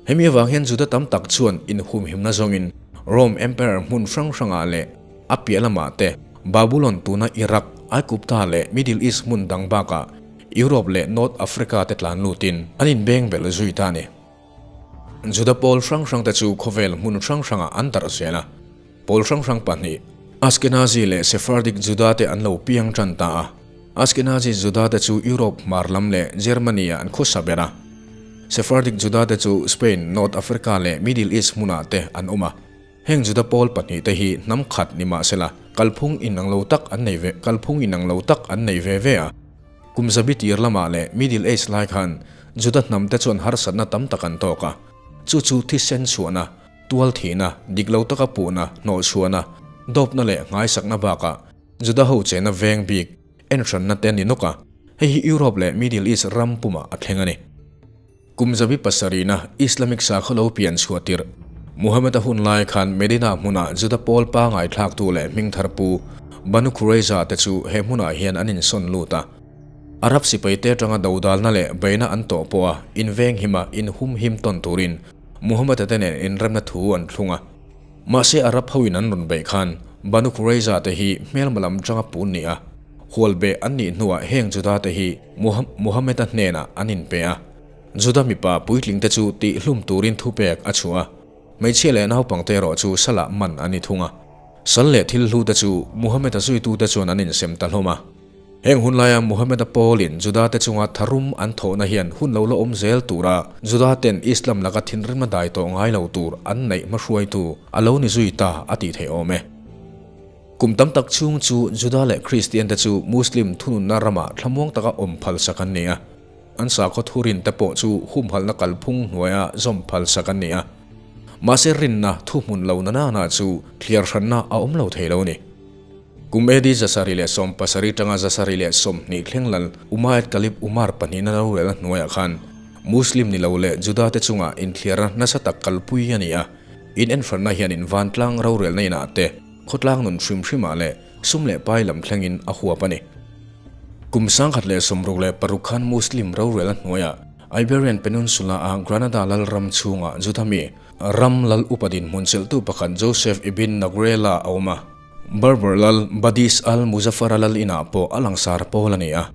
Hemi avang hian Juda tam tak chuan inhumhimna zawngin Rome Emperor hmun hrang hrangah leh a piah lamah te Babulon tuna Iraq, Aigupta leh Middle East hmun dang bakah Europe leh North Africa te tlan lutin an inbeng belh zui ta a ni. Juda pawl hrang hrangte chu khawvel hmun hrang hrangah an darh zel a. Pawl hrang hrang pahnih, Ashkenazi leh Sephardic Juda te an lo piang tan ta a. Ashkenazi Juda te chu Europe hmar lam leh Germany-ah an khawsa ber a. Sephardic Juda te chu Spain, North Africa leh Middle East hmunah te an awm a. Heng Juda pawl pahnih te hi hnam khat ni mah sela, kalphung inang lo tak an nei ve kalphung inang lo tak an nei ve ve a. Kum zabi tir lamah leh Middle Age lai khan Juda hnam te chuan harsatna tam tak an tawk a. Chu chu thisen chhuahna, tual thihna, dik lo taka puhna, hnawhchhuahna, dawpna leh nghaisakna bakah Juda ho chena veng bik enhranna te a ni nawk a, hei hi Europe leh Middle East ram pumah a thleng a ni. Kum zabi pasarihna Islamic sakhaw lo pian chhuah tirh Muhammad-a hun lai khan Medina hmunah Juda pawl pangai thlaktu leh hmingthar pu Banu Qurayza te chu he hmunah hian an insawn lut a. Arab sipai te atanga dodalna leh beihna an tawh pawha inveng hima inhumhim tawn turin Muhammad-a te nen inremna thu an thlung a. Mahse Arab hoin an rawn beih khan Banu Qurayza te hi hmelma lam tanga pun ni a, hual beh an nih hnuah heng Juda te hi Muhammad-a hnenah an inpe a. Juda mipa puitling te chu tihhlum turin thupek a chhuah a, hmeichhia leh naupangte erawh chu salah man an ni thung a. Sal leh thil hlu te chu Muhammad-a zuitute chuan an insem ta hlawm a. Heng hun laia Muhammad-a pawlin Juda-te chunga tharum an thawhna hian hun lo la awm zel tura Juda-ten Islam laka thinrimna dai tawh ngai lo tur an neih hmahruaitu a lo ni zui ta a tih theih awm e. Kum tam tak chhung chu Juda leh Kristian-te chu Muslim thununna ramah thlamuang taka awm phalsak an ni a. An sakhaw thurin te pawh chu humhalhna kalphung hnuaia zawm phalsak an ni a. Mahse rinna thuhmun lo na nana chu thliar hranna a awm lo thei lo a ni. Kum AD 770 tanga 720 thleng lal Umayyad Caliph Umar pahnihna rorelna hnuaiah khan Muslim ni lo leh Juda te chungah inthliarna nasa tak kalpui a ni a. Inenhranna hianin vantlang rorelna inah te, khawtlang nun hrim hrimah leh sum leh pai lam thlengin a huap a ni. Kum 1066 khan Muslim rorelna hnuaiah Iberian Peninsula-a Granada lalram chhungah Juda mi ram lal upa dinhmun chelhtu pakhat Joseph ibn Nagrela a awm a. Berber lal Badis al-Muzaffar-a lal inah pawh a langsar pawl a ni a.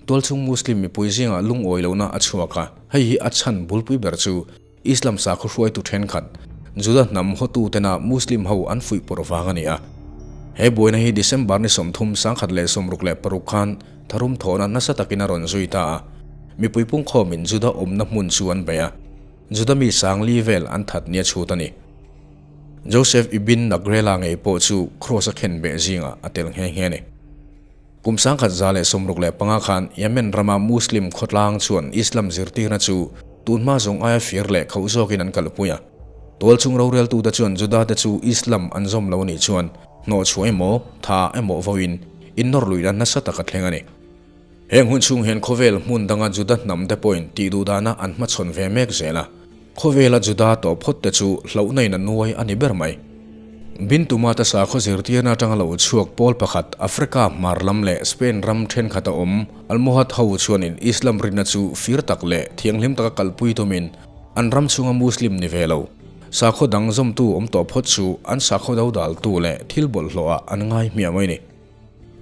Tualchhung Muslim mipui zingah lungawi lohna a chhuak a, hei hi a chhan bulpui ber chu Islam sakhaw hruaitu thenkhat, Juda hnam hotutena Muslim ho an fuihpawrh vang a ni a. He buaina hi December ni 30 1606 khan tharum thawhna nasa takin a rawn zui ta a. Mipui pungkhawmin Juda awmna hmun chu an bei a, Juda mi 4000 vel an that nia chhut a ni. Joseph Ibn Nagrela ngei pawh chu Kraws a khen beh zingah a tel nghe nghe a ni. Kum 1165 khan Yemen rama Muslim khawtlang chuan Islam zirtirna chu tunhma zawng aia fir leh khauh zawkin an kalpui a. Tualchhung roreltute chuan Judate chu Islam an zawm lo anih chuan hnawhchhuah emaw, tha emaw vawiin innawr luihna nasa tak a thleng a ni. Heng hun chhung hian khawvel hmun danga Juda hnam te pawhin tih duh dana an hmachhawn ve mek zel a. Khawvela Juda tawh phawt te chu hlauhna in a nuai a ni ber mai. Bintuma te sakhaw zirtirna atanga lo chhuak pawl pakhat Africa hmar lam leh Spain ram thenkhat a awm Almohad ho chuanin Islam rinna chu fir tak leh thianghlim taka kalpui tumin an ram chhunga Muslim ni ve lo sakhaw dang zawmtu awm tawh phawt chu an sakhaw dodaltu leh thil bawlhhlawhah an ngai hmiah mai ni.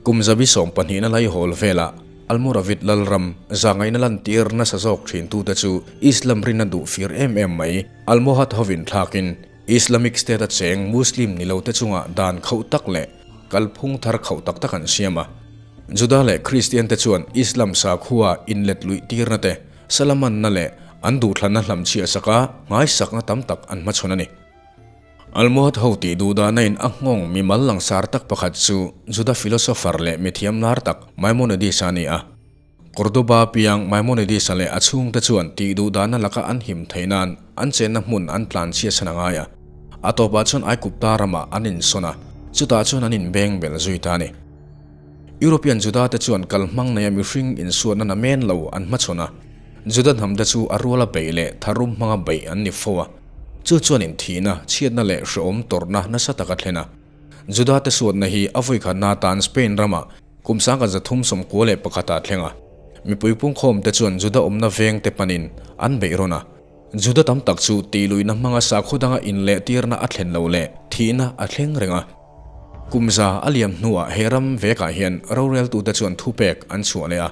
Kum zabi 12na laihawl velah Almoravid lalram zangaihna lantir nasa zawk thintute chu Islam rinna duh fir em em mai Almohad hovin thlakin Islamic State a cheng Muslim ni lote chungah dan khauh tak leh kalphung thar khauh tak tak an siam a. Juda leh Kristian te chuan Islam sakhua inlet luih tirna te, salamanna leh an duhthlanna hlamchhiah saka nghaisakna tam tak an hmachhawn a ni. Almohad ho tih duh dahna in a nghawng mimal langsar tak pakhat chu Juda philosopher leh mithiam lar tak Maimonides a ni a. Cordoba piang Maimonides a leh a chhungte chuan tih duh dahna laka an him theih nan an chenna hmun an tlanchhiat chhan a ngai a. A tawpah chuan Aigupta ramah an insawn a, chutah chuan an inbeng bel zui ta a ni. European Juda te chuan kalhmang neia mihring insuatna namen lo an hmachhawn a, Juda hnamte chu a ruala beih leh tharum hmanga beih an ni fo a. Chu chuanin thihna, chhiatna leh hrehawm tawrhna nasa tak a thlen a. Judate suatna hi a vawikhatna atan Spain ramah kum 1391 ah thleng a. Mipui pungkhawmte chuan Juda awmna vengte panin an beih rawn a. Juda tam tak chu tihluihna hmanga sakhaw danga inlehtirna a thlen lo leh thihna a thleng reng a. Kum za a liam hnuah he ram vekah hian roreltute chuan thupek an chhuah leh a.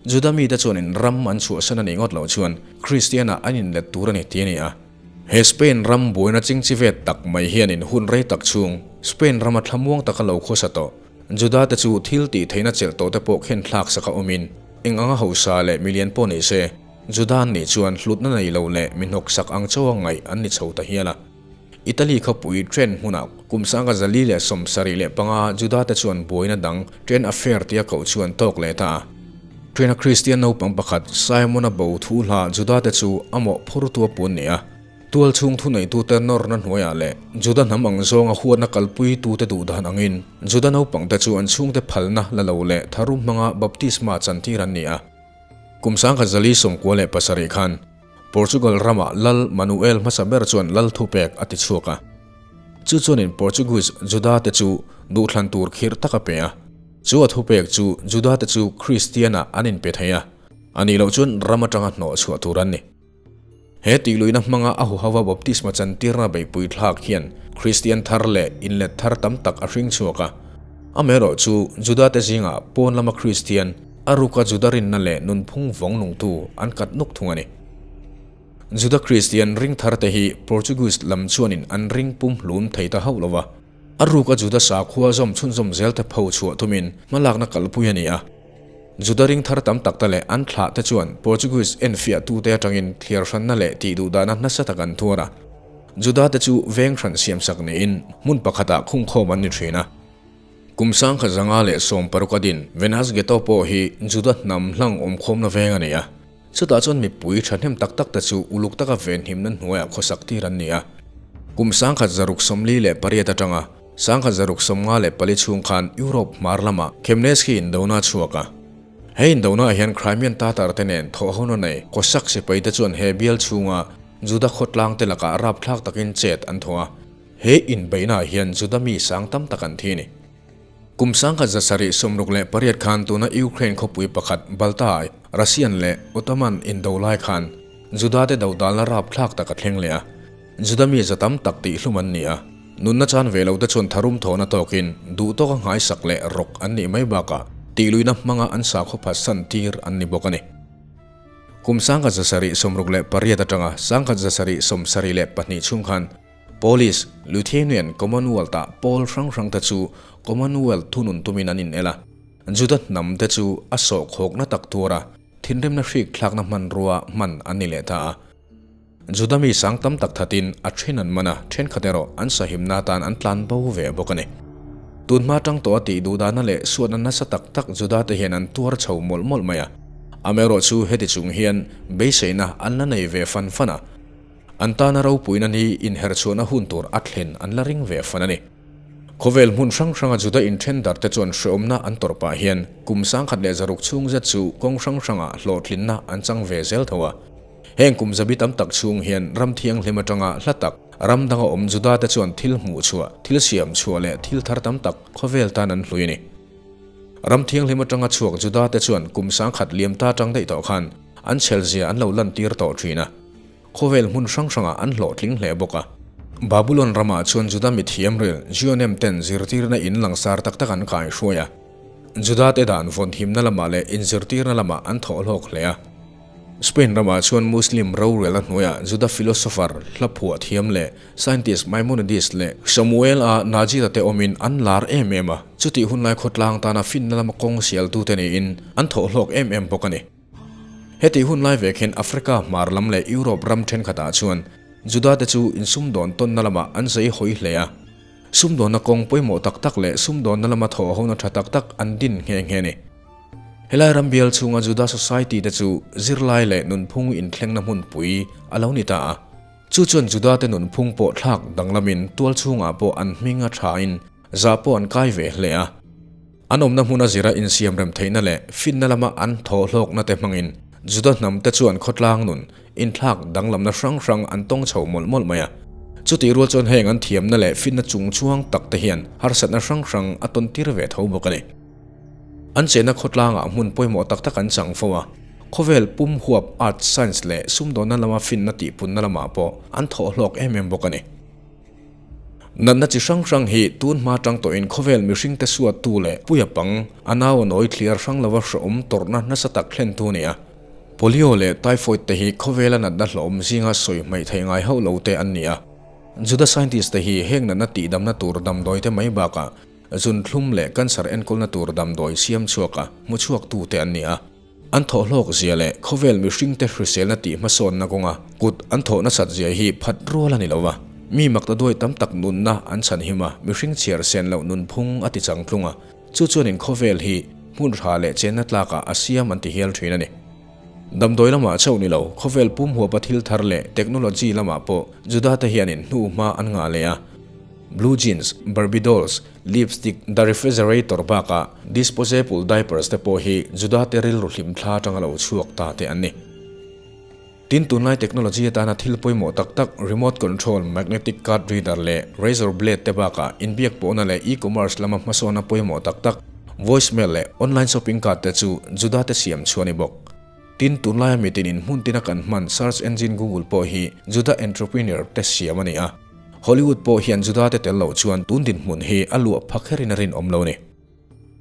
Juda mite chuanin ram an chhuahsan a nih ngawt loh chuan Kristian-ah an inlet tur a ni tih a ni a. He Spain ram buaina chingchi vet tak mai hianin hun rei tak chhung Spain rama thlamuang taka lo khawsa tawh Juda-te chu thil tih theihna chelh tawhte pawh khen thlak saka awmin eng anga hausa leh milian pawh ni se Juda an nih chuan hlutna nei lo leh mi hnawksak ang chauha ngaih an ni chho ta hial a. Italy khawpui train hmunah kum 1475 Juda-te chuan buaina dang train affair tia koh chu an tawk leh ta a. Train-a Kristian naupang pakhat Simon-a bo thu hla Juda-te chu a mawh phurtu a pun ni a. Tual chhung thuneitute nawrna hnuaiah leh Juda hnam ang zawnga huatna kalpuitute duh dan angin Juda naupangte chu an chhungte phalna la lo leh tharum hmanga baptisma chantir an ni a. Kum 1497 khan Portugal rama Lal Manuel hmasa ber chuan Lal thupek a ti chhuak a. Chu chuanin Portuguese Juda te chu duhthlan tur khirh tak a pe a. Chu a thupek chu Juda te chu Kristian-ah an inpe thei a, a nih loh chuan ram atanga hnawh chhuah tur an ni. He tihluihna hmanga a huhova baptisma chantirna beihpui thlak hian Kristian thar leh inlet thar tam tak a hring chhuak a. Amaherawh chu Juda te zingah pawn lama Kristian, A ruka Juda rinna leh nunphung vawng nungtu an kat nuk thung a ni. Juda Kristian ring tharte hi Portuguese lam chuanin an ring pum hlum thei ta hauh lo va. A ruka Juda sakhua zawm chhunzawm zelte pho chhuah tumin hmalakna kalpui a ni a. Juda ring thar tam takte leh an thlahte chuan Portuguese enfiahtute atangin thliar hranna leh tihduhdahna nasa tak an tuar a. Judate chu veng hran siamsak niin hmun pakhatah khungkhawm an ni thin a. Kum 1560 a din Venus Ghetto pawh hi Juda hnam hlang awmkhawmna veng a ni a. Chutah chuan mipui thahnem tak tak te chu uluk taka venhimna hnuaiah khawsak tir an ni a. Kum 1648 atanga. 1654 chhung khan Europe hmar lamah Khemnesky indona a chhuak a. He indonaah hian Crimean Tatar te nen thawhhona nei Cossack sipai te chuan he bial chhunga Juda khawtlang te lakah rapthlak takin chet an thawh a. He inbeihnaah hian Juda mi sang tam tak an thi a ni. Kum 1768 khan tuna Ukraine khawpui pakhat Balta-ah Russian leh Ottoman indo lai khan Juda te dodalna rapthlak tak a thleng leh a. Juda mi za tam tak tihhlum an ni a, nunna chan ve lo te chuan tharum thawhna tawkin duh tawka nghaisak leh rawk an nih mai bakah tihluihna hmanga an sakhaw phatsan tir an ni bawk a ni. Kum 1768 atanga 1772 chhung khan Polish, Lithuanian Commonwealth-ah pawl hrang hrangte chu Commonwealth thunun tumin an inel a, Juda hnam te chu a sawhkhawkna tak tuara thinrimna hrik thlakna hmanrua hman an ni leh ta a. Juda mi sang tam tak thatin a then an man a, thenkhat erawh an sahimna atan an tlan bo ve bawk a ni. Tun hma tang tawh a tih duhdahna leh suatna nasa tak tak Juda te hian an tuar chho mawlh mawlh mai a. Amaherawhchu heti chung hian beiseina an la nei ve fan fan a, an tana ropuina ni inherchhuahna hun tur a thlen an la ring ve fan a ni. Khawvel hmun hrang hranga Juda inthen dar te chuan hreawmna an tawrh pah hian kum 1600 chhung zet chu kawng hrang hranga hlawhtlinna an chang ve zel tho a. Heng kum zabi tam tak chhung hian ram thianghlim atanga hla tak, ram danga awm Juda te chuan thil hmuh chhuah, thil siam chhuah leh thil thar tam tak khawvel tan an hlui a ni. Ram thianghlim atanga chhuak Juda te chuan kum 1000 liam ta tang daih tawh khan an chhelzia an lo lantir tawh thin a. Khawvel hmun hrang hrangah an hlawhtling hle bawk a. Babulon ramah chuan Juda mithiam ril Zionem ten zirtirna in langsar tak tak an kaihruai a. Juda te dan vawnhimna lamah leh inzirtirna lamah an thawhhlawk hle a. Spain ramah chuan Muslim rorelna hnuaiah Juda philosopher, hla phuah thiam leh scientist Maimonides leh Samuel a Najida te awmin an lar em em a, chutih hunlai khawtlang tana finna lama kawng sialtute niin an thawhhlawk em em bawk a ni. Hetih hunlai vek hian Africa hmar lam leh Europe ram thenkhatah chuan Juda te chu insumdawn tawnna lamah an zei hawi hle a, sumdawnna kawng pawimawh tak tak leh sumdawnna lama thawhhona tha tak tak an din nghe nghe a ni. Helai ram bial chhunga Juda Society te chu zirlai leh nunphung inthlengna hmunpui a lo ni ta a. Chu chuan Juda te nunphung pawh thlak danglamin tual chhungah pawh an hming a thain zah pawh an kai ve hle a. An awmna hmuna zira insiamrem theihna leh finna lama an thawhhlawkna te hmangin Juda hnam te chuan khawtlang nun inthlak danglamna hrang hrang an tawng chho mawlh mawlh mai a. Chutih rual chuan heng an thiamna leh finna chungchuang tak te hian harsatna hrang hrang a tawntir ve tho bawk a ni. An chenna khawtlangah hmun pawimawh tak tak an chang fo a, khawvel pum huap art, science leh sumdawnna lama finna tihpunna lamah pawh an thawhhlawk em em bawk a ni. Natna chi hrang hrang hi tun hma tang tawhin khawvel mihringte suattu leh puia pang, a nau a nawi thliar hrang lova hrehawm tawrhna nasa tak thlentu a ni a. Polio leh typhoid te hi khawvela natna hlawhawm zinga sawi hmaih theih ngai hauh lo te an ni a. Juda scientist te hi heng natna tihdamna tur damdawi te mai bakah Zunthlum leh cancer enkawlna tur damdawi siam chhuak a, hmu chhuak tute an ni a. An thawhhlawk zia leh khawvel mihringte hriselna tih hmasawnna kawnga kut an thawh nasat zia hi phat rual a ni lo va. Mi maktaduai tam tak nunna an chhanhim a, mihring chhiar sen loh nunphung a ti chang tlung a, chu chuanin khawvel hi hmun tha leh chenna tlakah a siam an ti hial thin a ni. Damdawi lamah chauh ni lo, khawvel pum huapa thil thar leh technology lamah pawh Juda te hianin hnuhma an ngah leh a. Blue jeans, Barbie dolls, lipstick, the refrigerator bakah disposable diapers te pawh hi Juda te rilru hlim thla atanga lo chhuak ta te an ni. Tin, tunlai technology atana thil pawimawh tak tak remote control, magnetic card reader leh razor blade te bakah inbiak pawhna leh e-commerce lama hmasawnna pawimawh tak tak voicemail leh online shopping card te chu Juda te siam chhuah a ni bawk. Tin, tunlaia mitin in hmun tina kan hman search engine Google pawh hi Juda entrepreneur te siam a ni a. Hollywood pawh hian Juda te tel loh chuan tun dinhmun hi a luah phak herin a rinawm lo ni.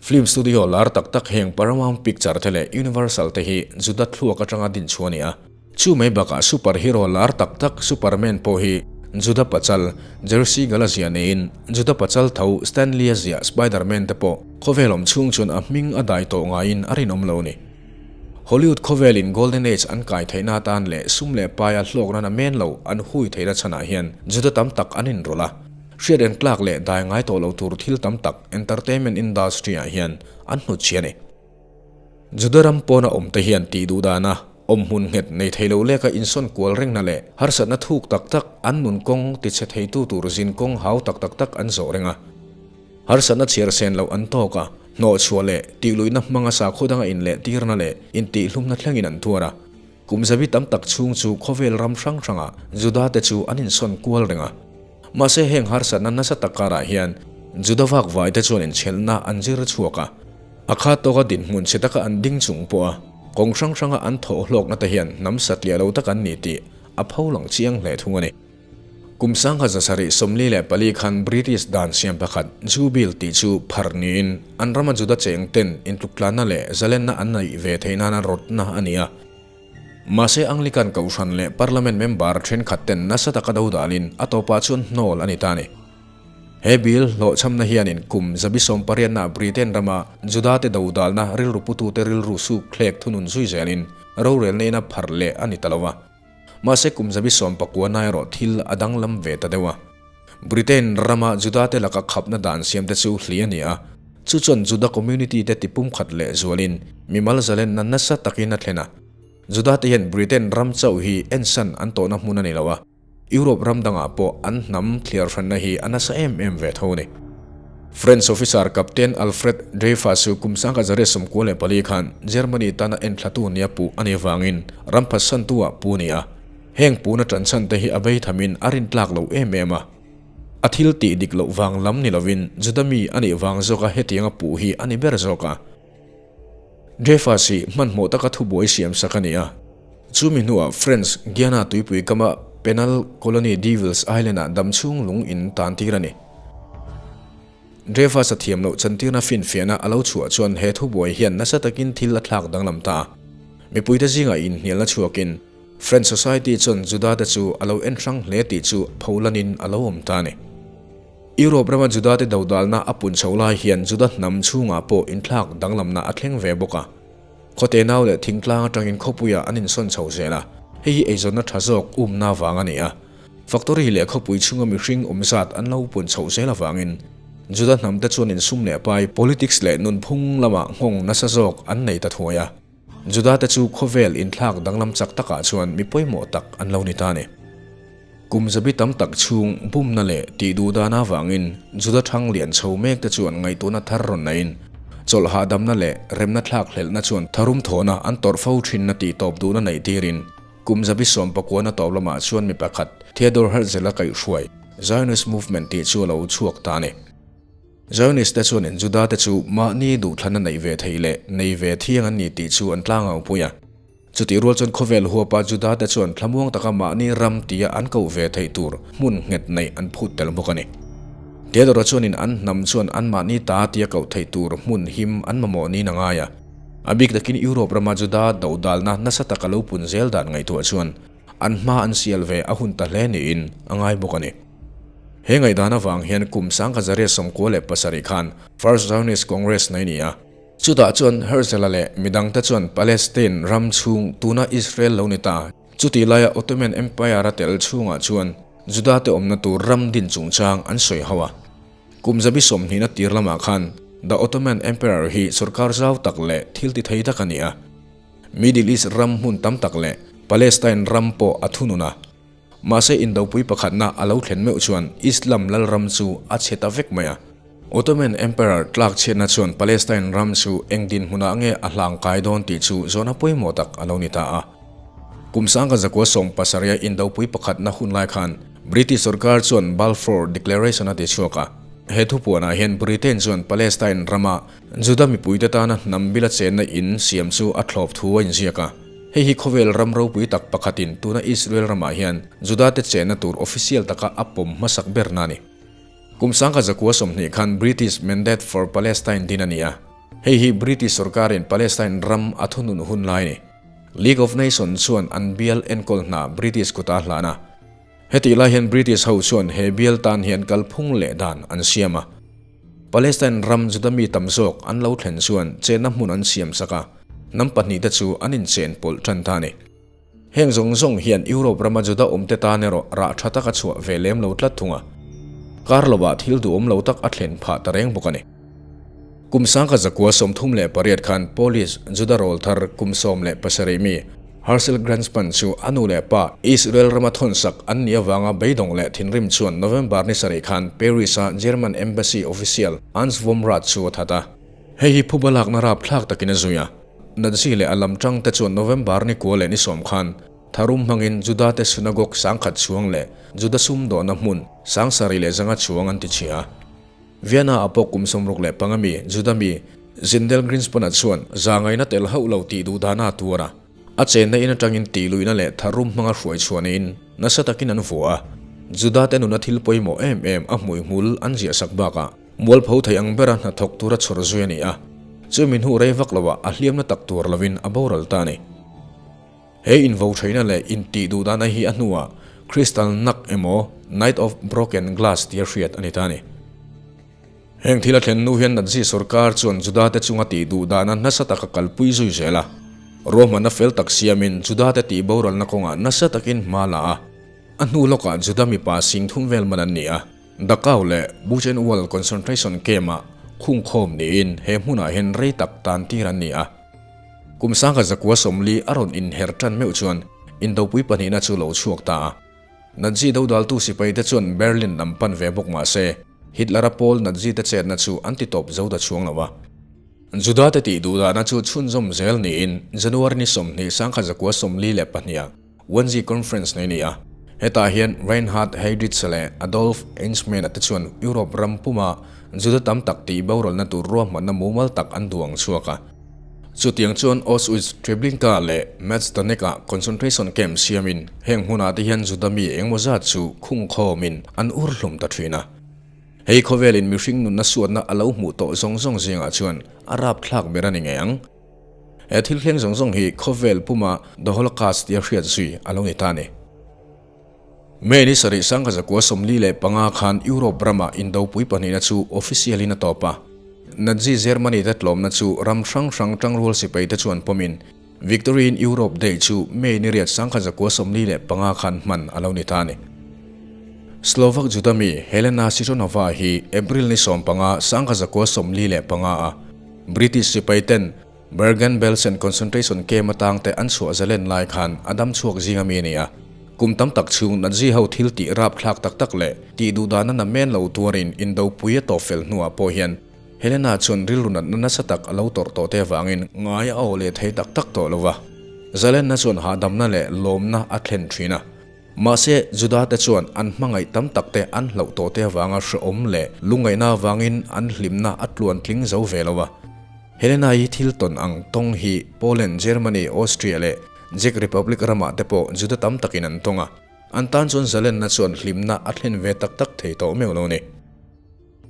Film studio lar tak tak heng Paramount Picture te leh Universal te hi Juda thluak atanga din chhuah a ni a. Chu mai bakah super hero lar tak tak Superman pawh hi Juda pachal Jerry Siegel a ziah niin Juda pachal tho Stan Lee a ziah Spider-Man te pawh khawvel awm chhung chuan a hming a dai tawh ngaiin a rinawm lo ni. Hollywood khawvelin Golden Age an kai theihna atan leh sum leh paia hlawk nan a men lo an hui theihna chhanah hian Juda tam tak an inrawlh a. Hriat en tlak leh dai ngai tawh lo tur thil tam tak entertainment industry-ah hian an hnutchhi a ni. Juda ram pawna awmte hian tih duh dana awmhmun nghet nei thei lo leka insawn kual rengna leh harsatna thuk tak tak an nun kawng tichhe theitu tur zin kawng hau tak tak tak an zawh reng a. Harsatna chhiar sen loh an tawk a, hnawhchhuah leh tihluihna hmanga sakhaw danga inlehtirna leh intihhlumna thlengin an tuar a. Kum zabi tam tak chhung chu khawvel ram hrang hrangah Juda-te chu an insawn kual reng a. Mahse heng harsatna nasa tak karah hian Juda vakvaite chuan inchhelhna an zir chhuak a. A khat tawka dinhmun chhe taka an ding chung pawh a, kawng hrang hranga an thawh hlawkna te hian hnam satliah lo tak an ni tih a pho lang chiang hle thung a ni. Kum 1744 khan British dan siam pakhat Jew Bill tih chu phar niin an rama Juda cheng ten intluktlanna leh zalenna an neih ve theih nana rawtna a ni a. Mahse Anglican Kohhran leh Parliament member thenkhat ten nasa taka do dalin a tawpah chuan hnawl a ni ta a ni. He bill hlawhchhamna hianin kum 180 na Britain rama Juda te do dalna rilru putute rilru suk thlek thunun zui zelin rorelna ina phar leh a ni ta lo a. Mahse kum 19 na erawh thil a danglam ve ta deuh a. Britain rama Juda-te laka khapna dan siamte chu hli a ni a, chu chuan Juda community-te tipumkhat leh zualin mimal zalenna nasa takin a thlen a. Juda-te hian Britain ram chauh hi ensan an tawhna hmun a ni lo a, Europe ram dangah pawh an hnam thliar hranna hi a nasa em em ve tho a ni. French officer Captain Alfred Dreyfus chu kum 1994 khan Germany tana enthlatu nia puh a nih avangin ram phatsantu-ah pu a ni a. Heng puhna ṭanchhan te hi a bei thamin a rintlak lo em em a. A thil tih dik loh vang lam ni lovin Juda mi a nih vang zawka hetianga puh hi a ni ber zawk a. Dreyfus hi hmanhmawh taka thubuai siamsak a ni a. Chumi hnuah French Guiana tuipui kama penal colony Devils Island-ah damchhung lung in tan tir a ni. Dreyfus-a thiam loh chantirna finfiahna a lo chhuah chuan he thubuai hian nasa takin thil a thlak danglam ta a. Mipuite zingah inhnialna chhuakin French society chuan Juda-te chu a lo en hrang hle tih chu pholanin a lo awm ta a ni. Europe rama Juda-te dodalna a pun chho lai hian Juda hnam chhungah pawh inthlak danglamna a thleng ve bawk a. Khawte nau leh thingtlang atangin khawpuiah an insawn chho zel a, hei hi eizawnna tha zawk umna vang a ni a. Factory leh khawpui chhunga mihring awm zat an lo pun chhoh zel avangin Juda hnamte chuan insum leh pai politics leh nunphung lamah nghawng nasa zawk an nei ta thuai a. Juda te chu khawvel inthlak danglam chak takah chuan mi pawimawh tak an lo ni ta a ni. Kum zabi tam tak chhung bumna leh tih duh dan avangin Juda thang lian chho mek te chuan ngaihtuahna thar rawn naiin chawlh hahdamna leh remna thlak hlelhna chuan tharum thawhna an tawrh fo thinna tih tawp duhna neih tirin kum 19 tawp lamah chuan mi pakhat Theodor Herzl-a kaihhruai Zionist Movement tih chu a lo chhuak ta a ni. Zionist te chuanin Juda te chu mahni duhthlanna neih ve thei leh nei ve thiang an ni tih chu an tlangau pui a. Chutih rual chuan khawvel huapa Juda te chuan thlamuang taka mahni ram tia an koh ve theih tur hmun nghet neih an phut tel bawk a ni. Theodora chuanin an hnam chuan an mahni ta tia koh theih tur hmun him an mamawh niin a ngai a. A bik takin Europe rama Juda dodalna nasa taka lo pun zel dan ngaihtuah chuan an hma an sial ve a hun ta hle niin a ngai bawk a ni. He ngaihdan avang hian kum 1997 khan First Zionist Congress nei ni a. Chutah chuan Herzl-a leh midangte chuan Palestine ram chhung tuna Israel lo ni ta, chutih laia Ottoman Empire-a tel chhungah chuan Juda-te awmna tur ram din chungchang an sawi ho a. Kum 20 tir lamah khan The Ottoman Emperor hi sorkar zau tak leh thil ti thei tak a ni a. Middle East ram hmun tam tak leh Palestine ram pawh a thunun a. Mahse indopui pakhatna a lo thlen meuh chuan Islam lalram chu a chhe ta vek mai a. Ottoman Emperor tlak chhiatna chuan Palestine ram chu eng dinhmunah nge a hlangkai dawn tih chu zawhna pawimawh tak a lo ni ta a. Kum 1970 indopui pakhatna hun lai khan British sorkar chuan Balfour Declaration a ti chhuak a. He thupuanah hian Britain chuan Palestine rama Juda mipuite tana hnam bila chenna in siam chu a thlawp thu a inziak a. Hei hi khawvel ram ropui tak pakhatin tuna Israel ramah hian Juda te chenna tur official taka a pawm hmasak berna a ni. Kum 1920 khan British Mandate for Palestine din a ni a. Hei hi British sorkarin Palestine ram a thunun hun lai a ni. League of Nations chuan an bial enkawl hna British kuta hlan a. Hetih lai hian British ho chuan he bial tan hian kalphung leh dan an siam a. Palestine ram Juda mi tam zawk an lo thlen chuan chenna hmun an siam sak a, hnam pahnihte chu an inchen pawlh tan ta a ni. Heng zawng zawng hian Europe rama Juda awmte tan erawh rah tha tak a chhuah ve lem lo tlat thung a, kar lovah thil duhawm lo tak a thlen phah ta reng bawk a ni. Kum 1938 khan Polish Juda rawl thar kum 17 mi Herschel Grynszpan chu a nu leh pa Israel rama thawnsak an nih avanga beidawng leh thinrim chuan November ni sarih khan Paris-a German Embassy official Ernst vom Rath chu a that a. Hei hi phuba lakna rapthlak takin a zui a. Nazi leh a lam tangte chuan November ni kua leh ni sawm khan tharum hmangin Juda-te synagogue sangkhat chhuang leh Juda sumdawhna hmun sangsarih leh zanga chhuang an ti chhia. Vienna-ah pawh kum 65 mi Juda mi Zindel Grynszpan-a chuan zangaina tel hauh lo tih duh dana a tuar a. A chenna in atangin tihluihna leh tharum hmanga hruai chhuah niin nasa takin an vuah a. Juda-te nuna thil pawimawh em em a hmuihmul an ziahsak bakah mualpho thei ang bera hnathawk tura chhawr zui a ni a. Chumi hnu rei vak loah a hliamna tak tuar lovin a boral ta a ni. He invo theihna leh intih duh dana hi a hnuah Crystal Nak emaw Night of Broken Glass tia hriat a ni ta a ni. Heng thil a thlen hnu hian Nazi sorkar chuan Judate chunga tih duh dana nasa taka kalpui zui zel a. Ruahmanna fel tak siamin Judate tih boralna kawngah nasa takin hma la a. A hnu lawkah Juda mipa sing thum vel man an ni a. Dachau leh Buchenwald concentration camp-ah khungkhawm niin he hmunah hian rei tak tan tir an ni a. Kum sangha zakua 40 a rawn inher tan meuh chuan indopui pahnihna chu lo chhuak ta a. Nazi dodaltu sipaite chuan Berlin lam pan ve bawk mah se, Hitler-a pawl Nazi-te chetna chu an ti tawp zo ta chhuang lo a. Juda-te tih duhdahna chu chhunzawm zel niin January ni 20 sangha zakua 42 ah Wannsee Conference nei a ni a. Hetah hian Reinhard Heydrich leh Adolf Eichmann-a te chuan Europe ram puma Juda tam tak tih boralna tur ruahmanna mumal tak an duang chhuak a. Chutiang chuan Auschwitz, Treblinka leh Majdanek-ah concentration camp siamin heng hmunah te hian Juda mi engemaw zat chu khungkhawmin an ur hlum ta thin a. Hei khawvelin mihring nunna suatna a lo hmuh tawh zawng zawng zingah chuan a rapthlak ber a ni ngei ang. He thil thleng zawng zawng hi khawvel puma The Holocaust tia hriat zui a lo ni ta a ni. May ni sarih sangha zakua 45 khan Europe rama indopui pahnihna chu official in a tawp a. Nazi Germany te tlawmna chu ram hrang hrang tangrual sipai te chuan pawmin Victory in Europe Day chu May ni riat sangha zakua 45 khan hman a lo ni ta a ni. Slovak Juda mi Helena Sironova hi April ni 15 sangha zakua 45 a British sipai ten Bergen-Belsen concentration camp atang te an chhuah zalen lai khan a dam chhuak zing ami a ni a. Kum tam tak chhung Nazi ho thil tih rapthlak tak tak leh tih duh dana na men lo tuarin indopui a tawp fel hnuah pawh hian Helena chuan rilru natna nasa tak a lo tawrh tawh te avangin ngai a aw leh thei tak tak tawh lo va. Zalenna chuan hahdamna leh lawmna a thlen thin a. Mahse, Juda-te chuan an hmangaih tam takte an hlauh tawhte avanga hrehawm leh lungngaihna avangin an hlimna a tluan tling zo ve lo a. Helena-i thil tawn ang tawng hi Poland, Germany, Austria leh Czech Republic ramah te pawh Juda tam takin an tawng a. An tan chuan zalenna chuan hlimna a thlen ve tak tak thei tawh meuh lo a ni.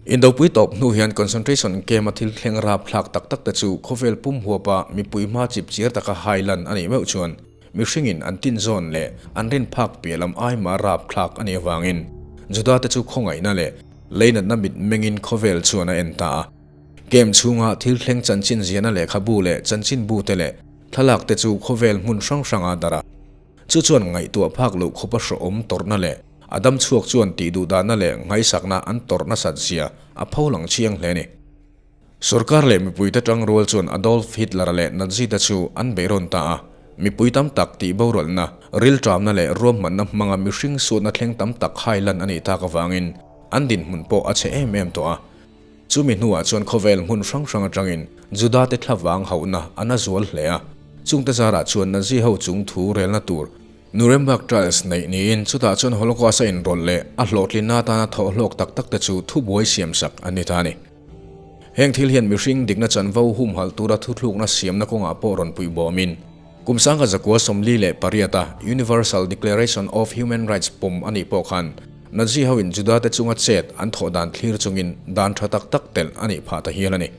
Indopui tawp hnu hian concentration camp-a thil thleng rapthlak tak tak te chu khawvel pum huapa mipui hma chip chiar taka hai lan a nih meuh chuan mihringin an tinzawn leh an rin phak piah lam aima rapthlak a nih avangin Juda te chu khawngaihna leh leinatna mit mengin khawvel chuan a en ta a. Camp chhunga thil thleng chanchin ziahna lehkhabu leh chanchinbu te leh thlalak te chu khawvel hmun hrang hranga darh a. Chu chuan ngaihtuah phak loh khawpa hrehawm tawrhna leh a dam chhuak chuan tih duhdahna leh ngaihsakna an tawrh nasat zia a pho lang chiang hle a ni. Sorkar leh mipuite tangrual chuan Adolf Hitler-a leh Nazi-te chu an beihrawn ta a, mipui tam tak tih boralna, rilṭamna leh ruahmanna hmanga mihring suatna thleng tam tak hai lan a nih tak avangin an dinhmun pawh a chhe em em tawh a. Chumi hnuah chuan khawvel hmun hrang hrang atangin Juda-te thlavang hauhna a na zual hle a, chungte zarah chuan Nazi ho chung thu relna tur Nuremberg Trials neih niin chutah chuan Holocaust a inrawlh leh a hlawhtlinna atana thawhhlawk tak tak te chu thubuai siamsak an ni ta a ni. Heng thil hian mihring dikna chanvo humhalh tura thuthlukna siamna kawngah pawh rawn puih bawmin kum sangha zakua 48 a Universal Declaration of Human Rights pawm a nih pawh khan Nazi hoin Juda te chunga chet an thawh dan thlir chungin dan tha tak tak telh a nih phah ta hial a ni.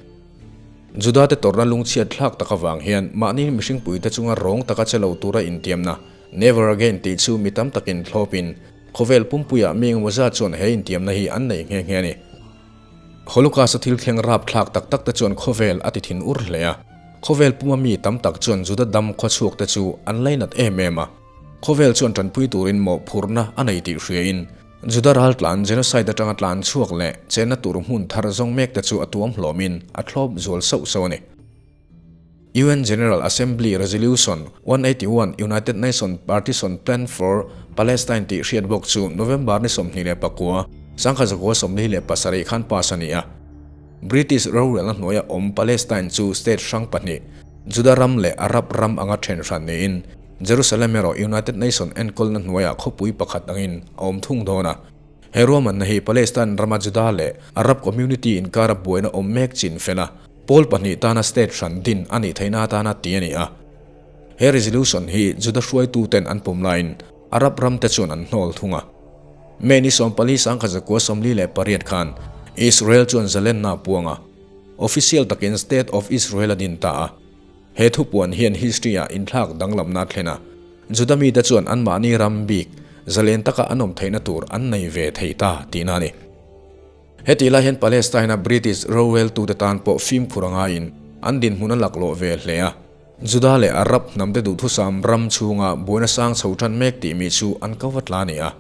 Juda te tawrhna lungchhiat thlak tak avang hian mahni mihringpui te chunga rawng taka che lo tura intiamna Never Again tih chu mi tam takin thlawpin khawvel pumpuiah mi engemaw zat chuan he intiamna hi an nei nghe nghe a ni. Holocaust-a thil thleng rapthlak tak tak te chuan khawvel a ti thin ur hle a. Khawvel puma mi tam tak chuan Juda dam khawchhuak te chu an lainat em em a. Khawvel chuan tanpui turin mawhphurhna a nei tih hriain Juda ral tlan genocide atanga tlan chhuak leh chenna tur hmun thar zawng mek te chu a tuam hlawmin a thlawp zual sauh sauh a ni. UN General Assembly Resolution 181 United Nations Partition Plan for Palestine tih hriat bawk chu November ni 29, 1947 khan pass a ni a. British rorelna hnuaia awm Palestine chu state hrang pahnih, Juda ram leh Arab ram anga then hran niin, Jerusalem erawh United Nation enkawlna hnuaiah khawpui pakhat angin a awm thung dawn a. He ruahmanna hi Palestine rama Juda leh Arab community inkara buaina awm mek chin fel a, pawl pahnih tana state hran din a nih theihna atana ti a ni a. He resolution hi Juda hruaituten an pawm laiin Arab ramte chuan an hnawl thung a. May ni 14 1948 khan Israel chuan zalenna a puang a, official takin State of Israel a din ta a. He thupuan hian history-ah inthlak danglamna a thlen a, Juda mite chuan anmahni ram bik zalen taka an awm theihna tur an nei ve thei ta tihna a ni. Hetih lai hian Palestine-a British roreltute tan pawh fimkhur a ngaiin an dinhmun a laklawh ve hle a. Juda leh Arab hnamte duhthusam ram chhunga buaina sang chho tan mek tih mi chu an ko va tla a ni a.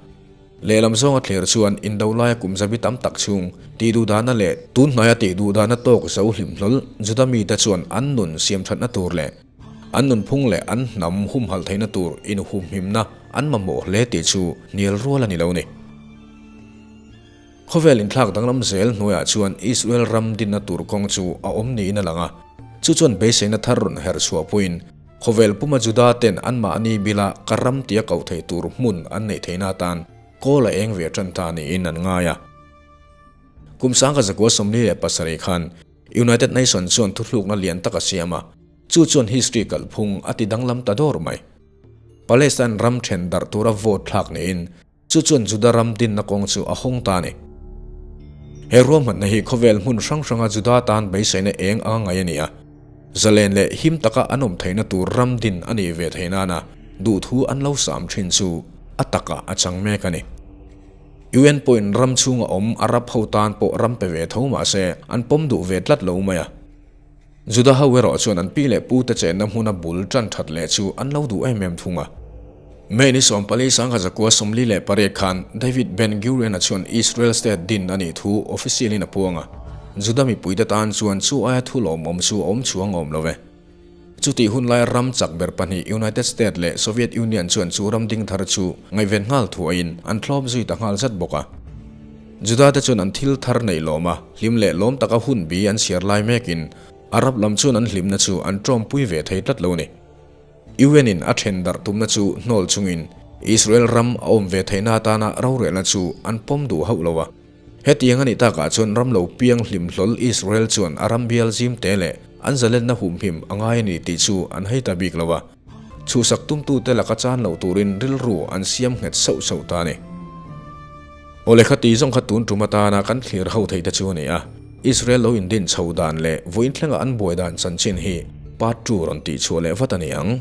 Lehlam zawnga thlir chuan indo laia kum zabi tam tak chhung tihduhdahna leh tun hnaia tihduhdahna tawk zo hlim hlawl Juda mite chuan an nun siamthatna tur leh an nunphung leh an hnam humhalh theihna tur inhumhimna an mamawh hle tih chu hnial rual a ni lo ni. Khawvel inthlak danglam zel hnuaiah chuan Israel ram dinna tur kawng chu a awm niin a lang a, chu chuan beiseina thar rawn herh chhuah pawhin khawvel puma Juda ten anmahni bila ka ram tia koh theih tur hmun an neih theihna atan kawl a eng ve tan ta niin an ngai a. Kum 1947 khan United Nations chuan thuthlukna lian tak a siam a, chu chuan history kalphung a ti danglam ta dawr mai. Palestine ram then darh tura vote thlak niin Chu chuan Juda ram dinna kawng chu a hawng ta a ni. He ruahmanna hi khawvel hmun hrang hranga Juda tan beiseina eng anga ngai a ni a. Zalen leh him taka an awm theihna tur ram din a nih ve theih nana duhthu an lo sam thin chu a takah a chang mek a ni. UN pawhin ram chhunga awm Arab ho tan pawh ram pe ve tho mah se an pawm duh ve tlat lo mai a. Juda ho erawh chuan an pi leh pute chenna hmuna bul tan that leh chu an lo duh em em thung a. May ni 14 1948 khan David Ben Gurion-a chuan Israel state din a nih thu official-in a puang a, Juda mipuite tan chuan chu aia thu lawmawm chu a awm chuang awm lo ve. Chutih hun laia ram chak ber pahnih United States leh Soviet Union chuan chu ram ding thar chu ngaihven nghal thuaiin an thlawp zui ta nghal zat bawk a. Juda-te chuan an thil thar neih lawm a, hlim leh lawm taka hun bi an chhiar lai mekin Arab lam chuan an hlimna chu an tawmpui ve thei tlat lo a ni. UN-in a then darh tumna chu hnawl chungin Israel ram a awm ve theihna atana rorelna chu an pawm duh hauh lo a. Hetiang a nih takah chuan ram lo piang hlim hlawl Israel chuan a ram bial zim te leh an zalenna humhim a ngai a ni tih chu an hei ta bik lo a. Chhuhsak tumtute laka chan loh turin rilru an siam nghet sauh sauh ta a ni. Aw lehkha tih zawng kha tun tum atana kan thlir ho theih te chu a ni a, Israel lo indin chho dan leh vawiin thlenga an buai dan chanchin hi part 2 rawn tih chhuah leh vat a ni ang.